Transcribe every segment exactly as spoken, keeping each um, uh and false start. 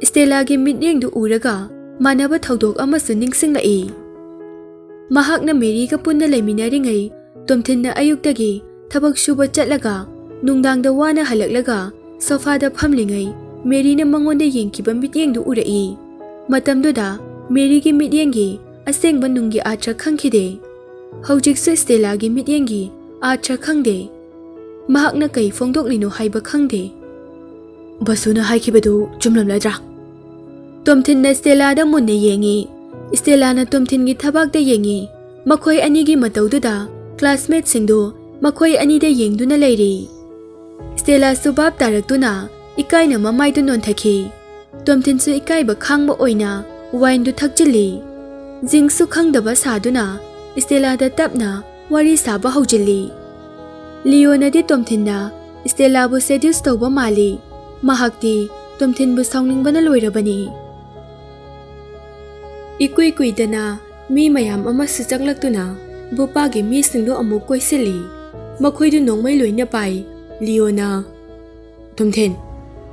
ꯁ꯭ꯇꯦꯂꯥꯒꯤ ꯃꯤꯠꯌꯦꯡꯗꯨ ꯎꯔꯒ ꯃꯥꯟꯅꯕ ꯊꯧꯗꯣꯛ ꯑꯃꯁꯨ ꯅꯤꯡꯁꯤꯡꯂꯛꯏ꯫ ꯃꯍꯥꯛꯅ ꯃꯦꯔꯤꯒ ꯄꯨꯟꯅ ꯂꯩꯃꯤꯟꯅꯔꯤꯉꯩ ꯇꯣꯝꯊꯤꯟꯅ ꯑꯌꯨꯛꯇꯒꯤ ꯊꯕꯛ ꯁꯨꯕ ꯆꯠꯂꯒ ꯅꯨꯡꯗꯥꯡꯗ ꯋꯥꯅ ꯍꯜꯂꯛꯂꯒ ꯁꯣꯐꯥꯗ ꯐꯝꯂꯤꯉꯩ ꯃꯦꯔꯤꯅ ꯃꯉꯣꯟꯗ ꯌꯦꯡꯈꯤꯕ ꯃꯤꯠꯌꯦꯡꯗꯨ ꯎꯔꯛꯏ꯫ ꯃꯇꯝꯗꯨꯗ ꯃꯦꯔꯤꯒꯤ ꯃꯤꯠꯌꯦꯡꯒꯤ ꯑꯁꯦꯡꯕ ꯅꯨꯡꯒꯤ ꯑꯥꯔꯊ ꯈꯪꯈꯤꯗꯦ꯫ ꯍꯧꯖꯤꯛꯁꯨ ꯁ꯭ꯇꯦꯂꯥꯒꯤ ꯃꯤꯠꯌꯦꯡꯒꯤ ꯑꯥꯔꯊ ꯈꯪꯗꯦ꯫ ꯃꯍꯥꯛꯅ ꯀꯩ ꯐꯣꯡꯗꯣꯛꯂꯤꯅꯣ ꯍꯥꯏꯕ ꯈꯪꯗꯦ꯫ ꯕꯁꯨꯅ ꯍꯥꯏꯈꯤꯕꯗꯨ ꯆꯨꯝꯂꯝꯂꯗ꯭ꯔꯥ? ꯇꯣꯝꯊꯤꯟꯅ ꯁ꯭ꯇꯦꯂꯥꯗ ꯃꯨꯟꯅ ꯌꯦꯡꯉꯤ꯫ ꯁ꯭ꯇꯦꯂꯥꯅ ꯇꯣꯝꯊꯤꯟꯒꯤ ꯊꯕꯥꯛꯇ ꯌꯦꯡꯉꯤ꯫ ꯃꯈꯣꯏ ꯑꯅꯤꯒꯤ ꯃꯇꯧꯗꯨꯗ ꯀ꯭ꯂꯥꯁꯃꯦꯠꯁꯤꯡꯗꯨ ꯃꯈꯣꯏ ꯑꯅꯤꯗ ꯌꯦꯡꯗꯨꯅ ꯂꯩꯔꯤ꯫ ꯁ꯭ꯇꯦꯂꯥꯁꯨ ꯚꯥꯞ ꯇꯥꯔꯛꯇꯨꯅ ꯏꯀꯥꯏꯅ ꯃꯃꯥꯏꯗꯨ ꯅꯣꯟꯊꯈꯤ꯫ ꯇꯣꯝꯊꯤꯟꯁꯨ ꯏꯀꯥꯏꯕ ꯈꯥꯡꯕ ꯑꯣꯏꯅ ꯋꯥꯏꯟꯗꯨ ꯊꯛꯆꯤꯜꯂꯤ꯫ ꯖꯤꯡꯁꯨ ꯈꯪꯗꯕ ꯁꯥꯗꯨꯅ ꯁ꯭ꯇꯦꯂꯥꯗ ꯇꯞꯅ ꯋꯥꯔꯤ ꯁꯥꯕ ꯍꯧꯖꯤꯜꯂꯤ꯫ ꯂꯤꯌꯣꯅꯗꯤ ꯇꯣꯝꯊꯤꯟꯅ ꯁ꯭ꯇꯦꯂꯥꯕꯨ ꯁꯦꯗ꯭ꯌꯨꯁ ꯇꯧꯕ ꯃꯥꯜꯂꯤ꯫ ꯃꯍꯥꯛꯇꯤ ꯇꯣꯝꯊꯤꯟꯕꯨ ꯁꯥꯎꯅꯤꯡꯕꯅ ꯂꯣꯏꯔꯕꯅꯤ꯫ ꯏꯀꯨꯏ ꯀꯨꯏꯗꯅ ꯃꯤ ꯃꯌꯥꯝ ꯑꯃꯁꯨ ꯆꯪꯂꯛꯇꯨꯅ ꯕꯨꯄꯥꯒꯤ ꯃꯤꯁꯤꯡꯗꯨ ꯑꯃꯨꯛ ꯀꯣꯏꯁꯤꯜꯂꯤ꯫ ꯃꯈꯣꯏꯗꯨ ꯅꯣꯡꯃꯩ ꯂꯣꯏꯅ ꯄꯥꯏ꯫ ꯂꯤꯌꯣꯅ, "ꯇꯣꯝꯊꯤꯟ,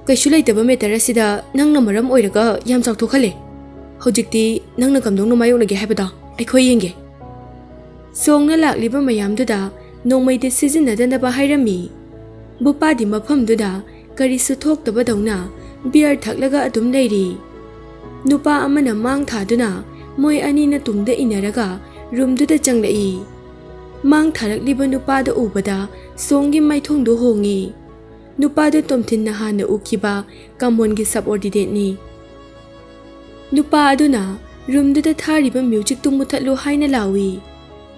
ꯀꯩꯁꯨ ꯂꯩꯇꯕ ꯃꯦꯇꯔ ꯑꯁꯤꯗ ꯅꯪꯅ ꯃꯔꯝ ꯑꯣꯏꯔꯒ ꯌꯥꯝ ꯆꯥꯎꯊꯣꯛꯍꯜꯂꯦ꯫ ꯍꯧꯖꯤꯛꯇꯤ ꯅꯪꯅ ꯀꯝꯗꯧꯅ ꯃꯥꯌꯣꯛꯅꯒꯦ ꯍꯥꯏꯕꯗꯣ ꯑꯩꯈꯣꯏ ꯌꯦꯡꯒꯦ꯫" ꯁꯣꯡꯅ ꯂꯥꯛꯂꯤꯕ ꯃꯌꯥꯝꯗꯨꯗ ꯅꯣꯡꯃꯩꯗꯤ ꯁꯤꯖꯤꯟꯅꯗꯅꯕ ꯍꯥꯏꯔꯝꯃꯤ꯫ ꯕꯨꯄꯥꯗꯤ ꯃꯐꯝꯗꯨꯗ ꯀꯔꯤꯁꯨ ꯊꯣꯛꯇꯕꯗꯧꯅ ꯕꯤꯌꯔ ꯊꯛꯂꯒ ꯑꯗꯨꯝ ꯂꯩꯔꯤ꯫ ꯅꯨꯄꯥ ꯑꯃꯅ ꯃꯥꯡ ꯊꯥꯗꯨꯅ ꯃꯣꯏ ꯑꯅꯤꯅ ꯇꯨꯡꯗ ꯏꯟꯅꯔꯒ ꯔꯨꯝꯗꯨꯗ ꯆꯪꯂꯛꯏ꯫ ꯃꯥꯡ ꯊꯥꯔꯛꯂꯤꯕ ꯅꯨꯄꯥꯗꯨ ꯎꯕꯗ ꯁꯣꯡꯒꯤ ꯃꯥꯏꯊꯣꯡꯗꯨ ꯍꯣꯡꯉꯤ꯫ ꯅꯨꯄꯥꯗꯨ ꯇꯣꯝꯊꯤꯟꯅ ꯍꯥꯟꯅ ꯎꯈꯤꯕ ꯀꯥꯃꯣꯟꯒꯤ ꯁꯕꯑꯣꯔꯗꯤꯅꯦꯠꯅꯤ꯫ ꯅꯨꯄꯥ ꯑꯗꯨꯅ ꯔꯨꯝꯗꯨꯗ ꯊꯥꯔꯤꯕ ꯃ꯭ꯌꯨꯖꯤꯛꯇꯨ ꯃꯨꯊꯠꯂꯨ ꯍꯥꯏꯅ ꯂꯥꯎꯏ꯫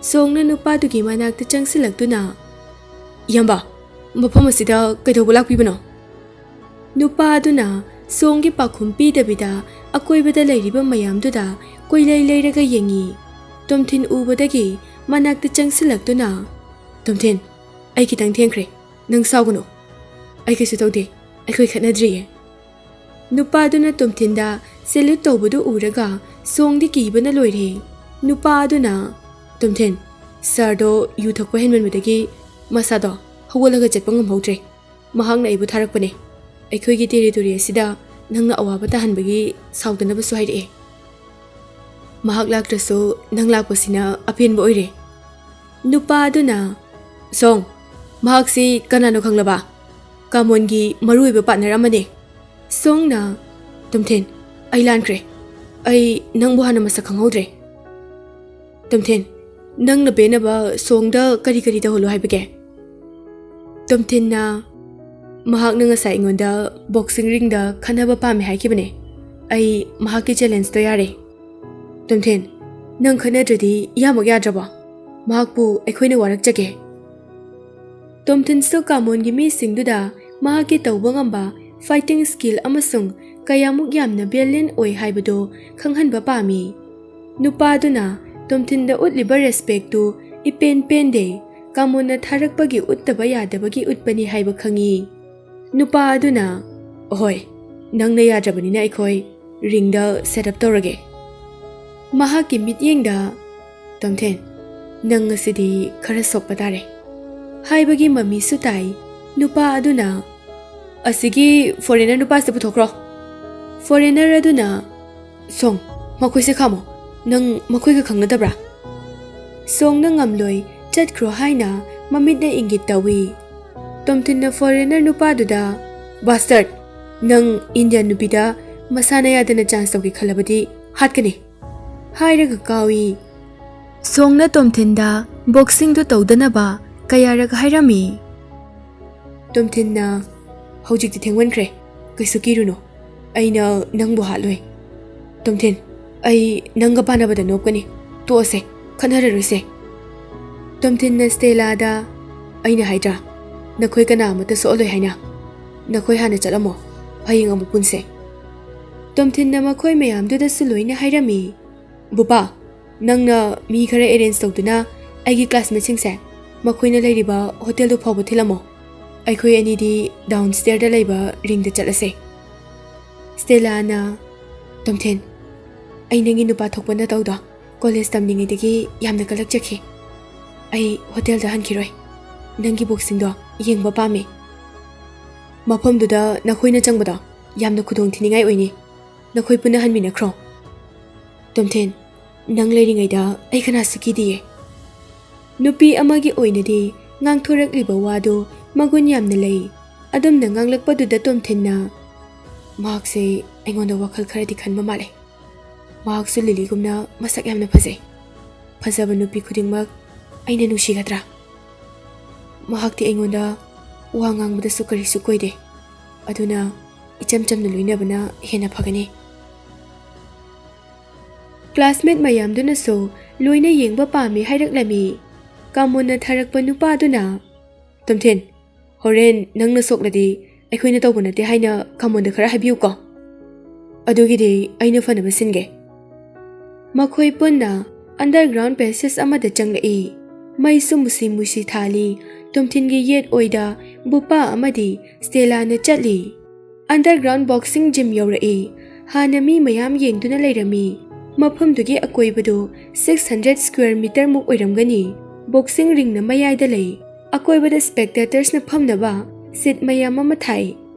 ꯁꯣꯡꯅ ꯅꯨꯄꯥꯗꯨꯒꯤ ꯃꯅꯥꯛꯇ ꯆꯪꯁꯤꯜꯂꯛꯇꯨꯅ, "ꯏꯌꯥꯝꯕ, ꯃꯐꯝ ꯑꯁꯤꯗ ꯀꯩꯗꯧꯕ ꯂꯥꯛꯄꯤꯕꯅꯣ?" ꯅꯨꯄꯥ ꯑꯗꯨꯅ ꯁꯣꯡꯒꯤ ꯄꯥꯎꯈꯨꯝ ꯄꯤꯗꯕꯤꯗ ꯑꯀꯣꯏꯕꯗ ꯂꯩꯔꯤꯕ ꯃꯌꯥꯝꯗꯨꯗ ꯀꯣꯏꯂꯩ ꯂꯩꯔꯒ ꯌꯦꯡꯉꯤ꯫ ꯇꯣꯝꯊꯤꯟ ꯎꯕꯗꯒꯤ ꯃꯅꯥꯛꯇ ꯆꯪꯁꯤꯜꯂꯛꯇꯨꯅ, "ꯇꯣꯝꯊꯤꯟ, ꯑꯩ ꯈꯤꯇꯪ ꯊꯦꯡꯈ꯭ꯔꯦ꯫ ꯅꯪ ꯁꯥꯎꯒꯅꯨ꯫ ꯑꯩ ꯀꯩꯁꯨ ꯇꯧꯗꯦ꯫ ꯑꯩꯈꯣꯏ ꯈꯠꯅꯗ꯭ꯔꯤꯌꯦ꯫" ꯅꯨꯄꯥꯗꯨꯅ ꯇꯣꯝꯊꯤꯟꯗ ꯁꯦꯂ꯭ꯌꯨꯠ ꯇꯧꯕꯗꯨ ꯎꯔꯒ ꯁꯣꯡꯗꯤ ꯀꯤꯕꯅ ꯂꯣꯏꯔꯦ꯫ ꯅꯨꯄꯥ ꯑꯗꯨꯅ, ꯇꯣꯝꯊꯤꯟ, ꯁꯥꯔꯗꯣ ꯌꯨ ꯊꯛꯄ ꯍꯦꯟꯃꯟꯕꯗꯒꯤ ꯃꯁꯥꯗꯣ ꯍꯧꯒꯠꯂꯒ ꯆꯠꯄ ꯉꯝꯍꯧꯗ꯭ꯔꯦ꯫ ꯃꯍꯥꯛꯅ ꯑꯩꯕꯨ ꯊꯥꯔꯛꯄꯅꯦ꯫ ꯑꯩꯈꯣꯏꯒꯤ ꯇꯦꯔꯤꯇꯣꯔꯤ ꯑꯁꯤꯗ ꯅꯪꯅ ꯑꯋꯥꯕ ꯇꯥꯍꯟꯕꯒꯤ ꯁꯥꯎꯗꯅꯕꯁꯨ ꯍꯥꯏꯔꯛꯑꯦ꯫ ꯃꯍꯥꯛ ꯂꯥꯛꯇ꯭ꯔꯁꯨ ꯅꯪ ꯂꯥꯛꯄꯁꯤꯅ ꯑꯄꯦꯟꯕ ꯑꯣꯏꯔꯦ꯫ ꯅꯨꯄꯥ ꯑꯗꯨꯅ, "ꯁꯣꯡ, ꯃꯍꯥꯛꯁꯤ ꯀꯅꯥꯅꯣ ꯈꯪꯂꯕ? ꯀꯥꯃꯣꯟꯒꯤ ꯃꯔꯨꯑꯣꯏꯕ ꯄꯥꯔꯠꯅꯔ ꯑꯃꯅꯦ꯫" ꯁꯣꯡꯅ, "ꯇꯣꯝꯊꯤꯟ, ꯑꯩ ꯂꯥꯟꯈ꯭ꯔꯦ꯫ ꯑꯩ ꯅꯪꯕꯨ ꯍꯥꯟꯅ ꯃꯁꯛ ꯈꯪꯍꯧꯗ꯭ꯔꯦ꯫" "ꯇꯣꯝꯊꯤꯟ, ꯅꯪꯅ ꯄꯦꯟꯅꯕ ꯁꯣꯡꯗ ꯀꯔꯤ ꯀꯔꯤ ꯇꯧꯍꯜꯂꯣ ꯍꯥꯏꯕꯒꯦ?" ꯇꯣꯝꯊꯤꯟꯅ, "ꯃꯍꯥꯛꯅ ꯉꯁꯥꯏ ꯑꯩꯉꯣꯟꯗ ꯕꯣꯛꯁꯤꯡ ꯔꯤꯡꯗ ꯈꯟꯅꯕ ꯄꯥꯝꯃꯦ ꯍꯥꯏꯈꯤꯕꯅꯦ꯫ ꯑꯩ ꯃꯍꯥꯛꯀꯤ ꯆꯦꯂꯦꯟꯖꯇꯣ ꯌꯥꯔꯦ꯫" "ꯇꯣꯝꯊꯤꯟ, ꯅꯪ ꯈꯟꯅꯗ꯭ꯔꯗꯤ ꯌꯥꯃꯛ ꯌꯥꯗ꯭ꯔꯕꯣ? ꯃꯍꯥꯛꯄꯨ ꯑꯩꯈꯣꯏꯅ ꯋꯥꯔꯛꯆꯒꯦ꯫" ꯇꯣꯝꯊꯤꯟꯁꯨ ꯀꯥꯃꯣꯟꯒꯤ ꯃꯤꯁꯤꯡꯗꯨꯗ ꯃꯍꯥꯛꯀꯤ ꯇꯧꯕ ꯉꯝꯕ ꯐꯥꯏꯇꯤꯡ ꯁ꯭ꯀꯤꯜ ꯑꯃꯁꯨꯡ ꯀꯌꯥꯃꯨꯛ ꯌꯥꯝꯅ ꯕ꯭ꯔꯤꯂꯤꯌꯟ ꯑꯣꯏ ꯍꯥꯏꯕꯗꯨ ꯈꯪꯍꯟꯕ ꯄꯥꯝꯃꯤ꯫ ꯅꯨꯄꯥꯗꯨꯅ ꯇꯣꯝꯊꯤꯟꯗ ꯎꯠꯂꯤꯕ ꯔꯦꯁꯄꯦꯛꯇꯨ ꯏꯄꯦꯟ ꯄꯦꯟꯗꯦ꯫ ꯀꯥꯃꯣꯟꯅ ꯊꯥꯔꯛꯄꯒꯤ ꯎꯠꯇꯕ ꯌꯥꯗꯕꯒꯤ ꯎꯠꯄꯅꯤ ꯍꯥꯏꯕ ꯈꯪꯏ꯫ ꯅꯨꯄꯥ ꯑꯗꯨꯅ, "ꯑꯍꯣꯏ, ꯅꯪꯅ ꯌꯥꯗ꯭ꯔꯕꯅꯤꯅ ꯑꯩꯈꯣꯏ ꯔꯤꯡꯗ ꯁꯦꯠ ꯑꯞ ꯇꯧꯔꯒꯦ꯫" ꯃꯍꯥꯛꯀꯤ ꯃꯤꯠꯌꯦꯡꯗ, "ꯇꯣꯝꯊꯤꯟ, ꯅꯪ ꯉꯁꯤꯗꯤ ꯈꯔ ꯁꯣꯛꯄ ꯇꯥꯔꯦ" ꯍꯥꯏꯕꯒꯤ ꯃꯃꯤꯁꯨ ꯇꯥꯏ꯫ ꯅꯨꯄꯥ ꯑꯗꯨꯅ, "ꯑꯁꯤꯒꯤ ꯐꯣꯔꯦꯅꯔ ꯅꯨꯄꯥꯁꯦ ꯄꯨꯊꯣꯛꯈ꯭ꯔꯣ꯫" ꯐꯣꯔꯦꯅꯔ ꯑꯗꯨꯅ, "ꯁꯣꯡ, ꯃꯈꯣꯏꯁꯦ ꯈꯥꯝꯃꯣ꯫ ꯅꯪ ꯃꯈꯣꯏꯒ ꯈꯪꯅꯗꯕ꯭ꯔꯥ?" ꯁꯣꯡꯅ ꯉꯝꯂꯣꯏ, ꯆꯠꯈ꯭ꯔꯣ ꯍꯥꯏꯅ ꯃꯃꯤꯠꯅ ꯏꯪꯒꯤꯠ ꯇꯧꯏ꯫ ꯇꯣꯝꯊꯤꯟꯅ ꯐꯣꯔꯦꯅꯔ ꯅꯨꯄꯥꯗꯨꯗ, "ꯕꯥꯁꯇꯔꯗ, ꯅꯪ ꯏꯟꯗꯤꯌꯥꯟ ꯅꯨꯄꯤꯗ ꯃꯁꯥꯅ ꯌꯥꯗꯅ ꯆꯥꯟꯁ ꯇꯧꯒꯦ ꯈꯜꯂꯕꯗꯤ ꯍꯥꯠꯀꯅꯤ" ꯍꯥꯏꯔꯒ ꯀꯥꯎꯏ꯫ ꯁꯣꯡꯅ ꯇꯣꯝꯊꯤꯟꯗ ꯕꯣꯛꯁꯤꯡꯗꯨ ꯇꯧꯗꯅꯕ ꯀꯌꯥꯔꯛ ꯍꯥꯏꯔꯝꯃꯤ꯫ ꯇꯣꯝꯊꯤꯟꯅ, "ꯍꯧꯖꯤꯛꯇꯤ ꯊꯦꯡꯃꯟꯈ꯭ꯔꯦ꯫ ꯀꯩꯁꯨ ꯀꯤꯔꯨꯅꯨ꯫ ꯑꯩꯅ ꯅꯪꯕꯨ ꯍꯥꯠꯂꯣꯏ꯫ ꯇꯣꯝꯊꯤꯟ, ꯑꯩ ꯅꯪꯒ ꯄꯥꯟꯅꯕꯗ ꯅꯣꯞꯀꯅꯤ꯫ ꯇꯣꯛꯑꯁꯦ꯫ ꯈꯠꯅꯔꯔꯣꯏꯁꯦ꯫" ꯇꯣꯝꯊꯤꯟꯅ ꯁ꯭ꯇꯦꯂꯥꯗ, "ꯑꯩꯅ ꯍꯥꯏꯗ꯭ꯔꯥ, ꯅꯈꯣꯏ ꯀꯅꯥ ꯑꯃꯠꯇ ꯁꯣꯛꯍꯜꯂꯣꯏ ꯍꯥꯏꯅ꯫ ꯅꯈꯣꯏ ꯍꯥꯟꯅ ꯆꯠꯂꯝꯃꯣ꯫ ꯍꯌꯦꯡ ꯑꯃꯨꯛ ꯄꯨꯟꯁꯦ꯫" ꯇꯣꯝꯊꯤꯟꯅ ꯃꯈꯣꯏ ꯃꯌꯥꯝꯗꯨꯗꯁꯨ ꯂꯣꯏꯅ ꯍꯥꯏꯔꯝꯃꯤ꯫ "ꯕꯨꯄꯥ, ꯅꯪꯅ ꯃꯤ ꯈꯔ ꯑꯦꯔꯦꯟꯖ ꯇꯧꯗꯨꯅ ꯑꯩꯒꯤ ꯀ꯭ꯂꯥꯁꯃꯦꯠꯁꯤꯡꯁꯦ ꯃꯈꯣꯏꯅ ꯂꯩꯔꯤꯕ ꯍꯣꯇꯦꯜꯗꯨ ꯐꯥꯎꯕ ꯊꯤꯜꯂꯝꯃꯣ꯫ ꯑꯩꯈꯣꯏ ꯑꯅꯤꯗꯤ ꯗꯥꯎꯟ ꯁ꯭ꯇꯦꯌꯔꯗ ꯂꯩꯕ ꯔꯤꯡꯗ ꯆꯠꯂꯁꯦ꯫" ꯁ꯭ꯇꯦꯂꯥꯅ, "ꯇꯣꯝꯊꯤꯟ, ꯑꯩ ꯅꯪꯒꯤ ꯅꯨꯄꯥ ꯊꯣꯛꯄ ꯅꯇꯧꯗꯣ ꯀꯣꯂꯦꯖ ꯇꯝꯂꯤꯉꯩꯗꯒꯤ ꯌꯥꯝꯅ ꯀꯜꯂꯛꯆꯈꯤ꯫ ꯑꯩ ꯍꯣꯇꯦꯜꯗ ꯍꯟꯈꯤꯔꯣꯏ꯫ ꯅꯪꯒꯤ ꯕꯣꯛꯁꯤꯡꯗꯣ ꯌꯦꯡꯕ ꯄꯥꯝꯃꯤ꯫ ꯃꯐꯝꯗꯨꯗ ꯅꯈꯣꯏꯅ ꯆꯪꯕꯗꯣ ꯌꯥꯝꯅ ꯈꯨꯗꯣꯡ ꯊꯤꯅꯤꯡꯉꯥꯏ ꯑꯣꯏꯅꯤ꯫ ꯅꯈꯣꯏ ꯄꯨꯟꯅ ꯍꯟꯃꯤꯟꯅꯈ꯭ꯔꯣ꯫ ꯇꯣꯝꯊꯤꯟ, ꯅꯪ ꯂꯩꯔꯤꯉꯩꯗ ꯑꯩ ꯀꯅꯥꯁꯨ ꯀꯤꯗꯤꯌꯦ꯫ ꯅꯨꯄꯤ ꯑꯃꯒꯤ ꯑꯣꯏꯅꯗꯤ ꯉꯥꯡꯊꯣꯔꯛꯂꯤꯕ ꯋꯥꯗꯨ ꯃꯒꯨꯟ ꯌꯥꯝꯅ ꯂꯩ꯫ ꯑꯗꯨꯝꯅ ꯉꯥꯡꯂꯛꯄꯗꯨꯗ ꯇꯣꯝꯊꯤꯟꯅ, "ꯃꯍꯥꯛꯁꯦ ꯑꯩꯉꯣꯟꯗ ꯋꯥꯈꯜ ꯈꯔꯗꯤ ꯈꯟꯕ ꯃꯥꯜꯂꯦ꯫ ꯃꯍꯥꯛꯁꯨ ꯂꯤꯂꯤꯒꯨꯝꯅ ꯃꯁꯛ ꯌꯥꯝꯅ ꯐꯖꯩ꯫ ꯐꯖꯕ ꯅꯨꯄꯤ ꯈꯨꯗꯤꯡꯃꯛ ꯑꯩꯅ ꯅꯨꯡꯁꯤꯒꯗ꯭ꯔꯥ? ꯃꯍꯥꯛꯇꯤ ꯑꯩꯉꯣꯟꯗ ꯋꯥ ꯉꯥꯡꯕꯗꯁꯨ ꯀꯔꯤꯁꯨ ꯀꯣꯏꯗꯦ꯫ ꯑꯗꯨꯅ ꯏꯆꯝ ꯆꯝꯅ ꯂꯣꯏꯅꯕꯅ ꯍꯦꯟꯅ ꯐꯒꯅꯤ꯫" ꯀ꯭ꯂꯥꯁꯃꯦꯠ ꯃꯌꯥꯝꯗꯨꯅꯁꯨ ꯂꯣꯏꯅ ꯌꯦꯡꯕ ꯄꯥꯝꯃꯤ ꯍꯥꯏꯔꯛꯂꯝꯃꯤ꯫ ꯀꯥꯃꯣꯟꯅ ꯊꯥꯔꯛꯄ ꯅꯨꯄꯥꯗꯨꯅ, "ꯇꯣꯝꯊꯤꯟ, ꯍꯣꯔꯦꯟ ꯅꯪꯅ ꯁꯣꯛꯂꯗꯤ ꯑꯩꯈꯣꯏꯅ ꯇꯧꯕ ꯅꯠꯇꯦ ꯍꯥꯏꯅ ꯀꯥꯃꯣꯟꯗ ꯈꯔ ꯍꯥꯏꯕꯤꯌꯨꯀꯣ꯫ ꯑꯗꯨꯒꯤꯗꯤ ꯑꯩꯅ ꯐꯅꯕ ꯁꯤꯟꯒꯦ꯫" ꯃꯈꯣꯏ ꯄꯨꯟꯅ ꯑꯟꯗꯔꯒ꯭ꯔꯥꯎꯟ ꯄꯦꯁꯦꯖ ꯑꯃꯗ ꯆꯪꯂꯛꯏ꯫ ꯃꯩꯁꯨ ꯃꯨꯁꯤ ꯃꯨꯁꯤ ꯊꯥꯜꯂꯤ꯫ ꯇꯣꯝꯊꯤꯟꯒꯤ ꯌꯦꯠ ꯑꯣꯏꯗ ꯕꯨꯄꯥ ꯑꯃꯗꯤ ꯁ꯭ꯇꯦꯂꯥꯅ ꯆꯠꯂꯤ꯫ ꯑꯟꯗꯔꯒ꯭ꯔꯥꯎꯟ ꯕꯣꯛꯁꯤꯡ ꯖꯤꯝ ꯌꯧꯔꯛꯏ꯫ ꯍꯥꯟꯅ ꯃꯤ ꯃꯌꯥꯝ ꯌꯦꯡꯗꯨꯅ ꯂꯩꯔꯝꯃꯤ꯫ ꯃꯐꯝꯗꯨꯒꯤ ꯑꯀꯣꯏꯕꯗꯨ six hundred square meter ꯃꯨꯛ ꯑꯣꯏꯔꯝꯒꯅꯤ꯫ ꯕꯣꯛꯁꯤꯡ ꯔꯤꯡꯅ ꯃꯌꯥꯏꯗ ꯂꯩ꯫ ꯑꯀꯣꯏꯕꯗ ꯁ꯭ꯄꯦꯛꯇꯦꯇꯔꯁꯅ ꯐꯝꯅꯕ ꯁꯤꯠ ꯃꯌꯥꯝ ꯑꯃ ꯊꯥꯏ꯫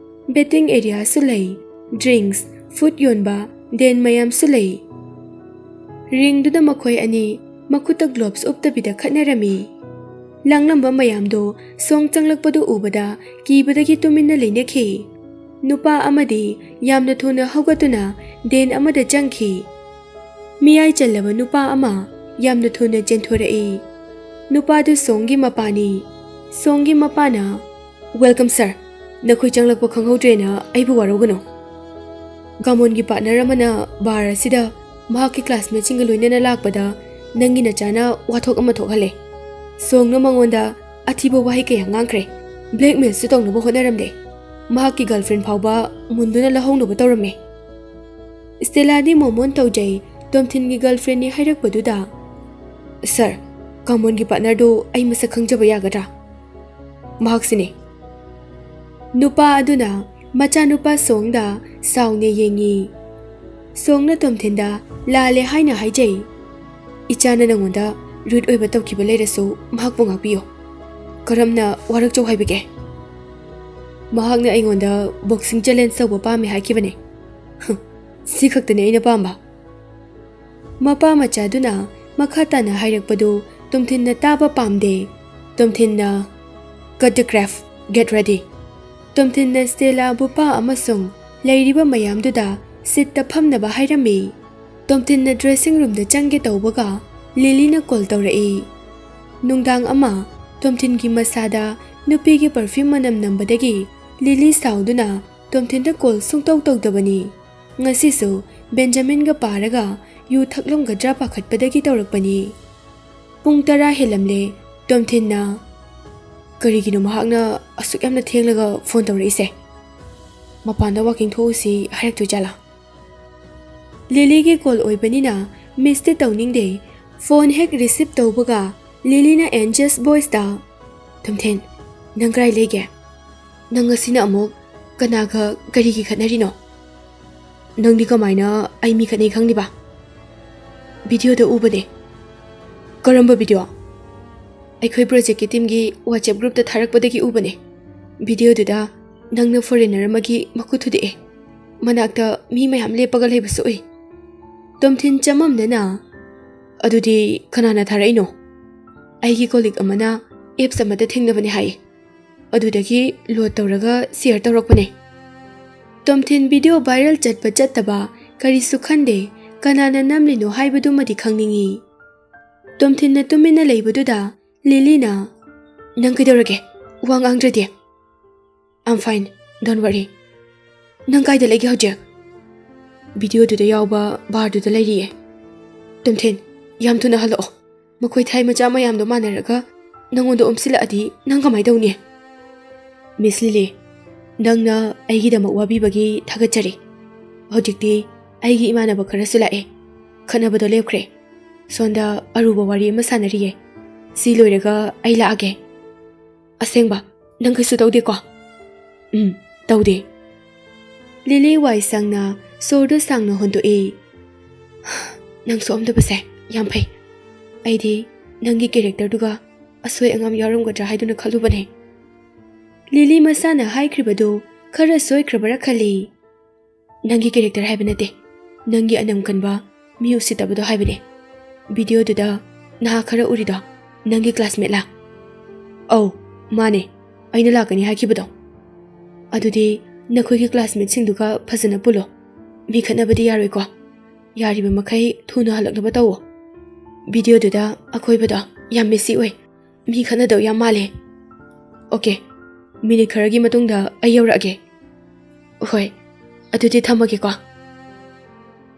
ꯕꯦꯇꯤꯡ ꯑꯦꯔꯤꯌꯥꯁꯨ ꯂꯩ꯫ ꯗ꯭ꯔꯤꯡꯛꯁ, ꯐꯨꯗ ꯌꯣꯟꯕ ꯗꯦꯟ ꯃꯌꯥꯝꯁꯨ ꯂꯩ꯫ ꯔꯤꯡꯗꯨꯗ ꯃꯈꯣꯏ ꯑꯅꯤ ꯃꯈꯨꯠꯇ ꯒ꯭ꯂꯣꯚꯁ ꯎꯞꯇꯕꯤꯗ ꯈꯠꯅꯔꯝꯃꯤ꯫ ꯂꯥꯡꯂꯝꯕ ꯃꯌꯥꯝꯗꯣ ꯁꯣꯡ ꯆꯪꯂꯛꯄꯗꯨ ꯎꯕꯗ ꯀꯤꯕꯗꯒꯤ ꯇꯨꯃꯤꯟꯅ ꯂꯩꯅꯈꯤ꯫ ꯅꯨꯄꯥ ꯑꯃꯗꯤ ꯌꯥꯝꯅ ꯊꯨꯅ ꯍꯧꯒꯠꯇꯨꯅ ꯗꯦꯟ ꯑꯃꯗ ꯆꯪꯈꯤ꯫ ꯃꯤꯌꯥꯏ ꯆꯜꯂꯕ ꯅꯨꯄꯥ ꯑꯃ ꯌꯥꯝꯅ ꯊꯨꯅ ꯆꯦꯟꯊꯣꯔꯛꯏ꯫ ꯅꯨꯄꯥꯗꯨ ꯁꯣꯡꯒꯤ ꯃꯄꯥꯅꯤ꯫ ꯁꯣꯡꯒꯤ ꯃꯄꯥꯅ, "Welcome, sir꯫ ꯅꯈꯣꯏ ꯆꯪꯂꯛꯄ ꯈꯪꯍꯧꯗ꯭ꯔꯦꯅ ꯑꯩꯕꯨ ꯋꯥꯔꯧꯒꯅꯨ꯫ ꯒꯥꯃꯣꯟꯒꯤ ꯄꯥꯔꯠꯅꯔ ꯑꯃꯅ ꯕꯥꯔ ꯑꯁꯤꯗ ꯃꯍꯥꯛꯀꯤ ꯀ꯭ꯂꯥꯁꯃꯦꯠꯁꯤꯡꯒ ꯂꯣꯏꯅꯅ ꯂꯥꯛꯄꯗ ꯅꯪꯒꯤ ꯅꯆꯥꯅ ꯋꯥꯊꯣꯛ ꯑꯃ ꯊꯣꯛꯍꯜꯂꯦ꯫ ꯁꯣꯡꯅ ꯃꯉꯣꯟꯗ ꯑꯊꯤꯕ ꯋꯥꯍꯩ ꯀꯌꯥ ꯉꯥꯡꯈ꯭ꯔꯦ꯫ ꯕ꯭ꯂꯦꯛꯃꯦꯜꯁꯨ ꯇꯧꯅꯕ ꯍꯣꯠꯅꯔꯝꯂꯦ꯫ ꯃꯍꯥꯛꯀꯤ ꯒꯔꯜꯐ꯭ꯔꯦꯟ ꯐꯥꯎꯕ ꯃꯨꯟꯗꯨꯅ ꯂꯧꯍꯧꯅꯕ ꯇꯧꯔꯝꯃꯦ꯫" ꯁ꯭ꯇꯦꯂꯥꯗꯤ ꯃꯣꯃꯣꯟ ꯇꯧꯖꯩ꯫ ꯇꯣꯝꯊꯤꯟꯒꯤ ꯒꯔꯜꯐ꯭ꯔꯦꯟꯅꯤ ꯍꯥꯏꯔꯛꯄꯗꯨꯗ, "ꯁꯥꯔ, ꯀꯥꯃꯣꯟꯒꯤ ꯄꯥꯔꯠꯅꯔꯗꯨ ꯑꯩ ꯃꯁꯛ ꯈꯪꯖꯕ ꯌꯥꯒꯗ꯭ꯔꯥ?" "ꯃꯍꯥꯛꯁꯤꯅꯦ꯫" ꯅꯨꯄꯥ ꯑꯗꯨꯅ ꯃꯆꯥꯅꯨꯄꯥ ꯁꯣꯡꯗ ꯁꯥꯎꯅ ꯌꯦꯡꯉꯤ꯫ ꯁꯣꯡꯅ ꯇꯣꯝꯊꯤꯟꯗ ꯂꯥꯜꯂꯦ ꯍꯥꯏꯅ ꯍꯥꯏꯖꯩ꯫ "ꯏꯆꯥꯅ ꯅꯉꯣꯟꯗ rude ꯑꯣꯏꯕ ꯇꯧꯈꯤꯕ ꯂꯩꯔꯁꯨ ꯃꯍꯥꯛꯄꯨ ꯉꯥꯛꯄꯤꯌꯨ꯫ ꯀꯔꯝꯅ ꯋꯥꯔꯛꯆꯧ ꯍꯥꯏꯕꯒꯦ? ꯃꯍꯥꯛꯅ ꯑꯩꯉꯣꯟꯗ boxing challenge ꯇꯧꯕ ꯄꯥꯝꯃꯦ ꯍꯥꯏꯈꯤꯕꯅꯦ꯫ ꯍ, ꯁꯤ ꯈꯛꯇꯅꯦ ꯑꯩꯅ ꯄꯥꯝꯕ꯫" ꯃꯄꯥ ꯃꯆꯥꯗꯨꯅ ꯃꯈꯥ ꯇꯥꯅ ꯍꯥꯏꯔꯛꯄꯗꯨ ꯇꯣꯝꯊꯤꯟꯅ ꯇꯥꯕ ꯄꯥꯝꯗꯦ꯫ ꯇꯣꯝꯊꯤꯟꯅ, "Cut the crap, get ready!" ꯇꯣꯝꯊꯤꯟꯅ ꯁ꯭ꯇꯦꯂꯥꯕꯨ ꯄꯥ ꯑꯃꯁꯨꯡ ꯂꯩꯔꯤꯕ ꯃꯌꯥꯝꯗꯨꯗ ꯁꯤꯠꯇ ꯐꯝꯅꯕ ꯍꯥꯏꯔꯝꯃꯤ꯫ ꯇꯣꯝꯊꯤꯟꯅ dressing roomꯗ ꯆꯪꯒꯦ ꯇꯧꯕꯒ ꯂꯤꯂꯤꯅ call ꯇꯧꯔꯛꯏ꯫ ꯅꯨꯡꯗꯥꯡ ꯑꯃ ꯇꯣꯝꯊꯤꯟꯒꯤ ꯃꯁꯥꯗ ꯅꯨꯄꯤꯒꯤ perfume ꯃꯅꯝ ꯅꯝꯕꯗꯒꯤ ꯂꯤꯂꯤ ꯁꯥꯎꯗꯨꯅ ꯇꯣꯝꯊꯤꯟꯗ call ꯁꯨꯡꯇꯧ ꯇꯧꯗꯕꯅꯤ꯫ ꯉꯁꯤꯁꯨ ꯕꯦꯟꯖꯥꯃꯤꯟꯒ ꯄꯥꯔꯒ ꯌꯨ ꯊꯛꯂꯝꯒꯗ꯭ꯔꯥ ꯄꯥꯈꯠꯄꯗꯒꯤ ꯇꯧꯔꯛꯄꯅꯤ꯫ ꯄꯨꯡ ꯇꯔꯥ ꯍꯦꯜꯂꯝꯂꯦ꯫ ꯇꯣꯝꯊꯤꯟꯅ, "ꯀꯔꯤꯒꯤꯅꯣ ꯃꯍꯥꯛꯅ ꯑꯁꯨꯛ ꯌꯥꯝꯅ ꯊꯦꯡꯂꯒ phone ꯇꯧꯔꯛꯏꯁꯦ? ꯃꯄꯥꯟꯗ walking ꯊꯣꯛꯎꯁꯤ ꯍꯥꯏꯔꯛꯇꯣꯏ ꯖꯥꯠꯂꯥ?" ꯂꯤꯂꯤꯒꯤ call ꯑꯣꯏꯕꯅꯤꯅ missꯇꯤ ꯇꯧꯅꯤꯡꯗꯦ꯫ Phone ꯍꯦꯛ receive ꯇꯧꯕꯒ ꯂꯤꯂꯤꯅ anxious voiceꯇ, "ꯇꯣꯝꯊꯤꯟ, ꯅꯪ ꯀꯗꯥꯏ ꯂꯩꯒꯦ? ꯅꯪ ꯉꯁꯤꯅ ꯑꯃꯨꯛ ꯀꯅꯥꯒ ꯀꯔꯤꯒꯤ ꯈꯠꯅꯔꯤꯅꯣ? ꯅꯪꯗꯤ ꯀꯃꯥꯏꯅ ꯑꯩ ꯃꯤ ꯈꯠꯅꯩ ꯈꯪꯂꯤꯕ?" "Videoꯗ ꯎꯕꯅꯦ꯫" "ꯀꯔꯝꯕ video?" "ꯑꯩꯈꯣꯏ projectꯀꯤ teamꯒꯤ WhatsApp groupꯇ ꯊꯥꯔꯛꯄꯗꯒꯤ ꯎꯕꯅꯦ꯫ Videoꯗꯨꯗ ꯅꯪꯅ foreigner ꯑꯃꯒꯤ ꯃꯈꯨꯠ ꯊꯨꯗꯦꯛꯑꯦ꯫ ꯃꯅꯥꯛꯇ ꯃꯤ ꯃꯌꯥꯝ ꯂꯦꯞꯄꯒ ꯂꯩꯕꯁꯨ ꯎꯏ꯫" ꯇꯣꯝꯊꯤꯟ ꯆꯃꯝꯅꯅ, "ꯑꯗꯨꯗꯤ ꯀꯅꯥꯅ ꯊꯥꯔꯛꯏꯅꯣ?" "ꯑꯩꯒꯤ colleague ꯑꯃꯅ apps ꯑꯃꯗ ꯊꯦꯡꯅꯕꯅꯦ ꯍꯥꯏ꯫ ꯑꯗꯨꯗꯒꯤ load ꯇꯧꯔꯒ share ꯇꯧꯔꯛꯄꯅꯦ꯫" ꯇꯣꯝꯊꯤꯟ video viral ꯆꯠꯄ ꯆꯠꯇꯕ ꯀꯔꯤꯁꯨ ꯈꯟꯗꯦ, ꯀꯅꯥꯅ ꯅꯝꯂꯤꯅꯣ ꯍꯥꯏꯕꯗꯨꯃꯗꯤ ꯈꯪꯅꯤꯡꯏ꯫ ꯇꯣꯝꯊꯤꯟꯅ ꯇꯨꯃꯤꯟꯅ ꯂꯩꯕꯗꯨꯗ ꯂꯤꯂꯤꯅ, "ꯅꯪ ꯀꯩꯗꯧꯔꯒꯦ? ꯋꯥ ꯉꯥꯡꯗ꯭ꯔꯗꯤ?" "I'm fine, don't worry꯫ ꯅꯪ ꯀꯥꯏꯗ ꯂꯩꯒꯦ ꯍꯧꯖꯤꯛ?" "Videoꯗꯨꯗ ꯌꯥꯎꯕ barꯗꯨꯗ ꯂꯩꯔꯤꯌꯦ꯫" "ꯇꯣꯝꯊꯤꯟ, ꯌꯥꯝ ꯊꯨꯅ ꯍꯜꯂꯛꯑꯣ꯫ ꯃꯈꯣꯏ ꯊꯥꯏ ꯃꯆꯥ ꯃꯌꯥꯝꯗꯣ ꯃꯥꯟꯅꯔꯒ ꯅꯪꯉꯣꯟꯗ ꯑꯣꯝꯁꯤꯜꯂꯛꯑꯗꯤ ꯅꯪ ꯀꯃꯥꯏ ꯇꯧꯅꯤ?" "Miss ꯂꯤꯂꯤ, ꯅꯪꯅ ꯑꯩꯒꯤꯗꯃꯛ ꯋꯥꯕꯤꯕꯒꯤ ꯊꯥꯒꯠꯆꯔꯤ꯫ ꯍꯧꯖꯤꯛꯇꯤ ꯑꯩꯒꯤ ꯏꯃꯥꯟꯅꯕ ꯈꯔꯁꯨ ꯂꯥꯛꯑꯦ꯫ ꯈꯠꯅꯕꯗꯣ ꯂꯦꯞꯈ꯭ꯔꯦ꯫ ꯁꯣꯝꯗ ꯑꯔꯨꯕ ꯋꯥꯔꯤ ꯑꯃ ꯁꯥꯟꯅꯔꯤꯌꯦ꯫ ꯁꯤ ꯂꯣꯏꯔꯒ ꯑꯩ ꯂꯥꯛꯑꯒꯦ꯫" "ꯑꯁꯦꯡꯕ, ꯅꯪ ꯀꯩꯁꯨ ꯇꯧꯗꯦꯀꯣ?" "ꯎꯝ, ꯇꯧꯗꯦ꯫" ꯂꯤꯂꯤ ꯋꯥꯏ ꯁꯪꯅ ꯁꯣꯔꯗꯨ ꯁꯥꯡꯅ ꯍꯣꯟꯗꯣꯛꯏ꯫ "ꯅꯪ ꯁꯣꯛꯑꯝꯗꯕꯁꯦ ꯌꯥꯝ ꯐꯩ꯫ ꯑꯩꯗꯤ ꯅꯪꯒꯤ ꯀꯦꯔꯦꯛꯇꯔꯗꯨꯒ ꯑꯁꯣꯏ ꯑꯉꯥꯝ ꯌꯥꯎꯔꯝꯒꯗ꯭ꯔꯥ ꯍꯥꯏꯗꯨꯅ ꯈꯜꯂꯨꯕꯅꯦ꯫ ꯂꯤꯂꯤ ꯃꯁꯥꯅ ꯍꯥꯏꯈ꯭ꯔꯤꯕꯗꯨ ꯈꯔ ꯁꯣꯏꯈ꯭ꯔꯕꯔꯥ ꯈꯜꯂꯤ꯫ "ꯅꯪꯒꯤ ꯀꯦꯔꯦꯛꯇꯔ ꯍꯥꯏꯕ ꯅꯠꯇꯦ, ꯅꯪꯒꯤ ꯑꯅꯝ ꯀꯟꯕ, ꯃꯤ ꯎꯁꯤꯠꯇꯕꯗꯣ ꯍꯥꯏꯕꯅꯦ꯫ ꯚꯤꯗꯤꯑꯣꯗꯨꯗ ꯅꯍꯥ ꯈꯔ ꯎꯔꯤꯗꯣ ꯅꯪꯒꯤ ꯀ꯭ꯂꯥꯁꯃꯦꯠꯂꯥ?" "ꯑꯧ, ꯃꯥꯅꯦ, ꯑꯩꯅ ꯂꯥꯛꯀꯅꯤ ꯍꯥꯏꯈꯤꯕꯗꯣ꯫ ꯑꯗꯨꯗꯤ ꯅꯈꯣꯏꯒꯤ ꯀ꯭ꯂꯥꯁꯃꯦꯠꯁꯤꯡꯗꯨꯒ ꯐꯖꯅ ꯄꯨꯜꯂꯣ꯫ ꯃꯤ ꯈꯠꯅꯕꯗꯤ ꯌꯥꯔꯣꯏꯀꯣ꯫ ꯌꯥꯔꯤꯕ ꯃꯈꯩ ꯊꯨꯅ ꯍꯜꯂꯛꯅꯕ ꯇꯧꯋꯣ꯫ ꯚꯤꯗꯤꯑꯣꯗꯨꯗ ꯑꯀꯣꯏꯕꯗꯣ ꯌꯥꯝ ꯃꯦꯁꯤ ꯑꯣꯏ꯫ ꯃꯤ ꯈꯠꯅꯗꯧ ꯌꯥꯝ ꯃꯥꯜꯂꯦ꯫ ꯑꯣꯀꯦ, ꯃꯤꯅꯤꯠ ꯈꯔꯒꯤ ꯃꯇꯨꯡꯗ ꯑꯩ ꯌꯧꯔꯛꯑꯒꯦ꯫ ꯍꯣꯏ, ꯑꯗꯨꯗꯤ ꯊꯝꯃꯒꯦꯀꯣ꯫"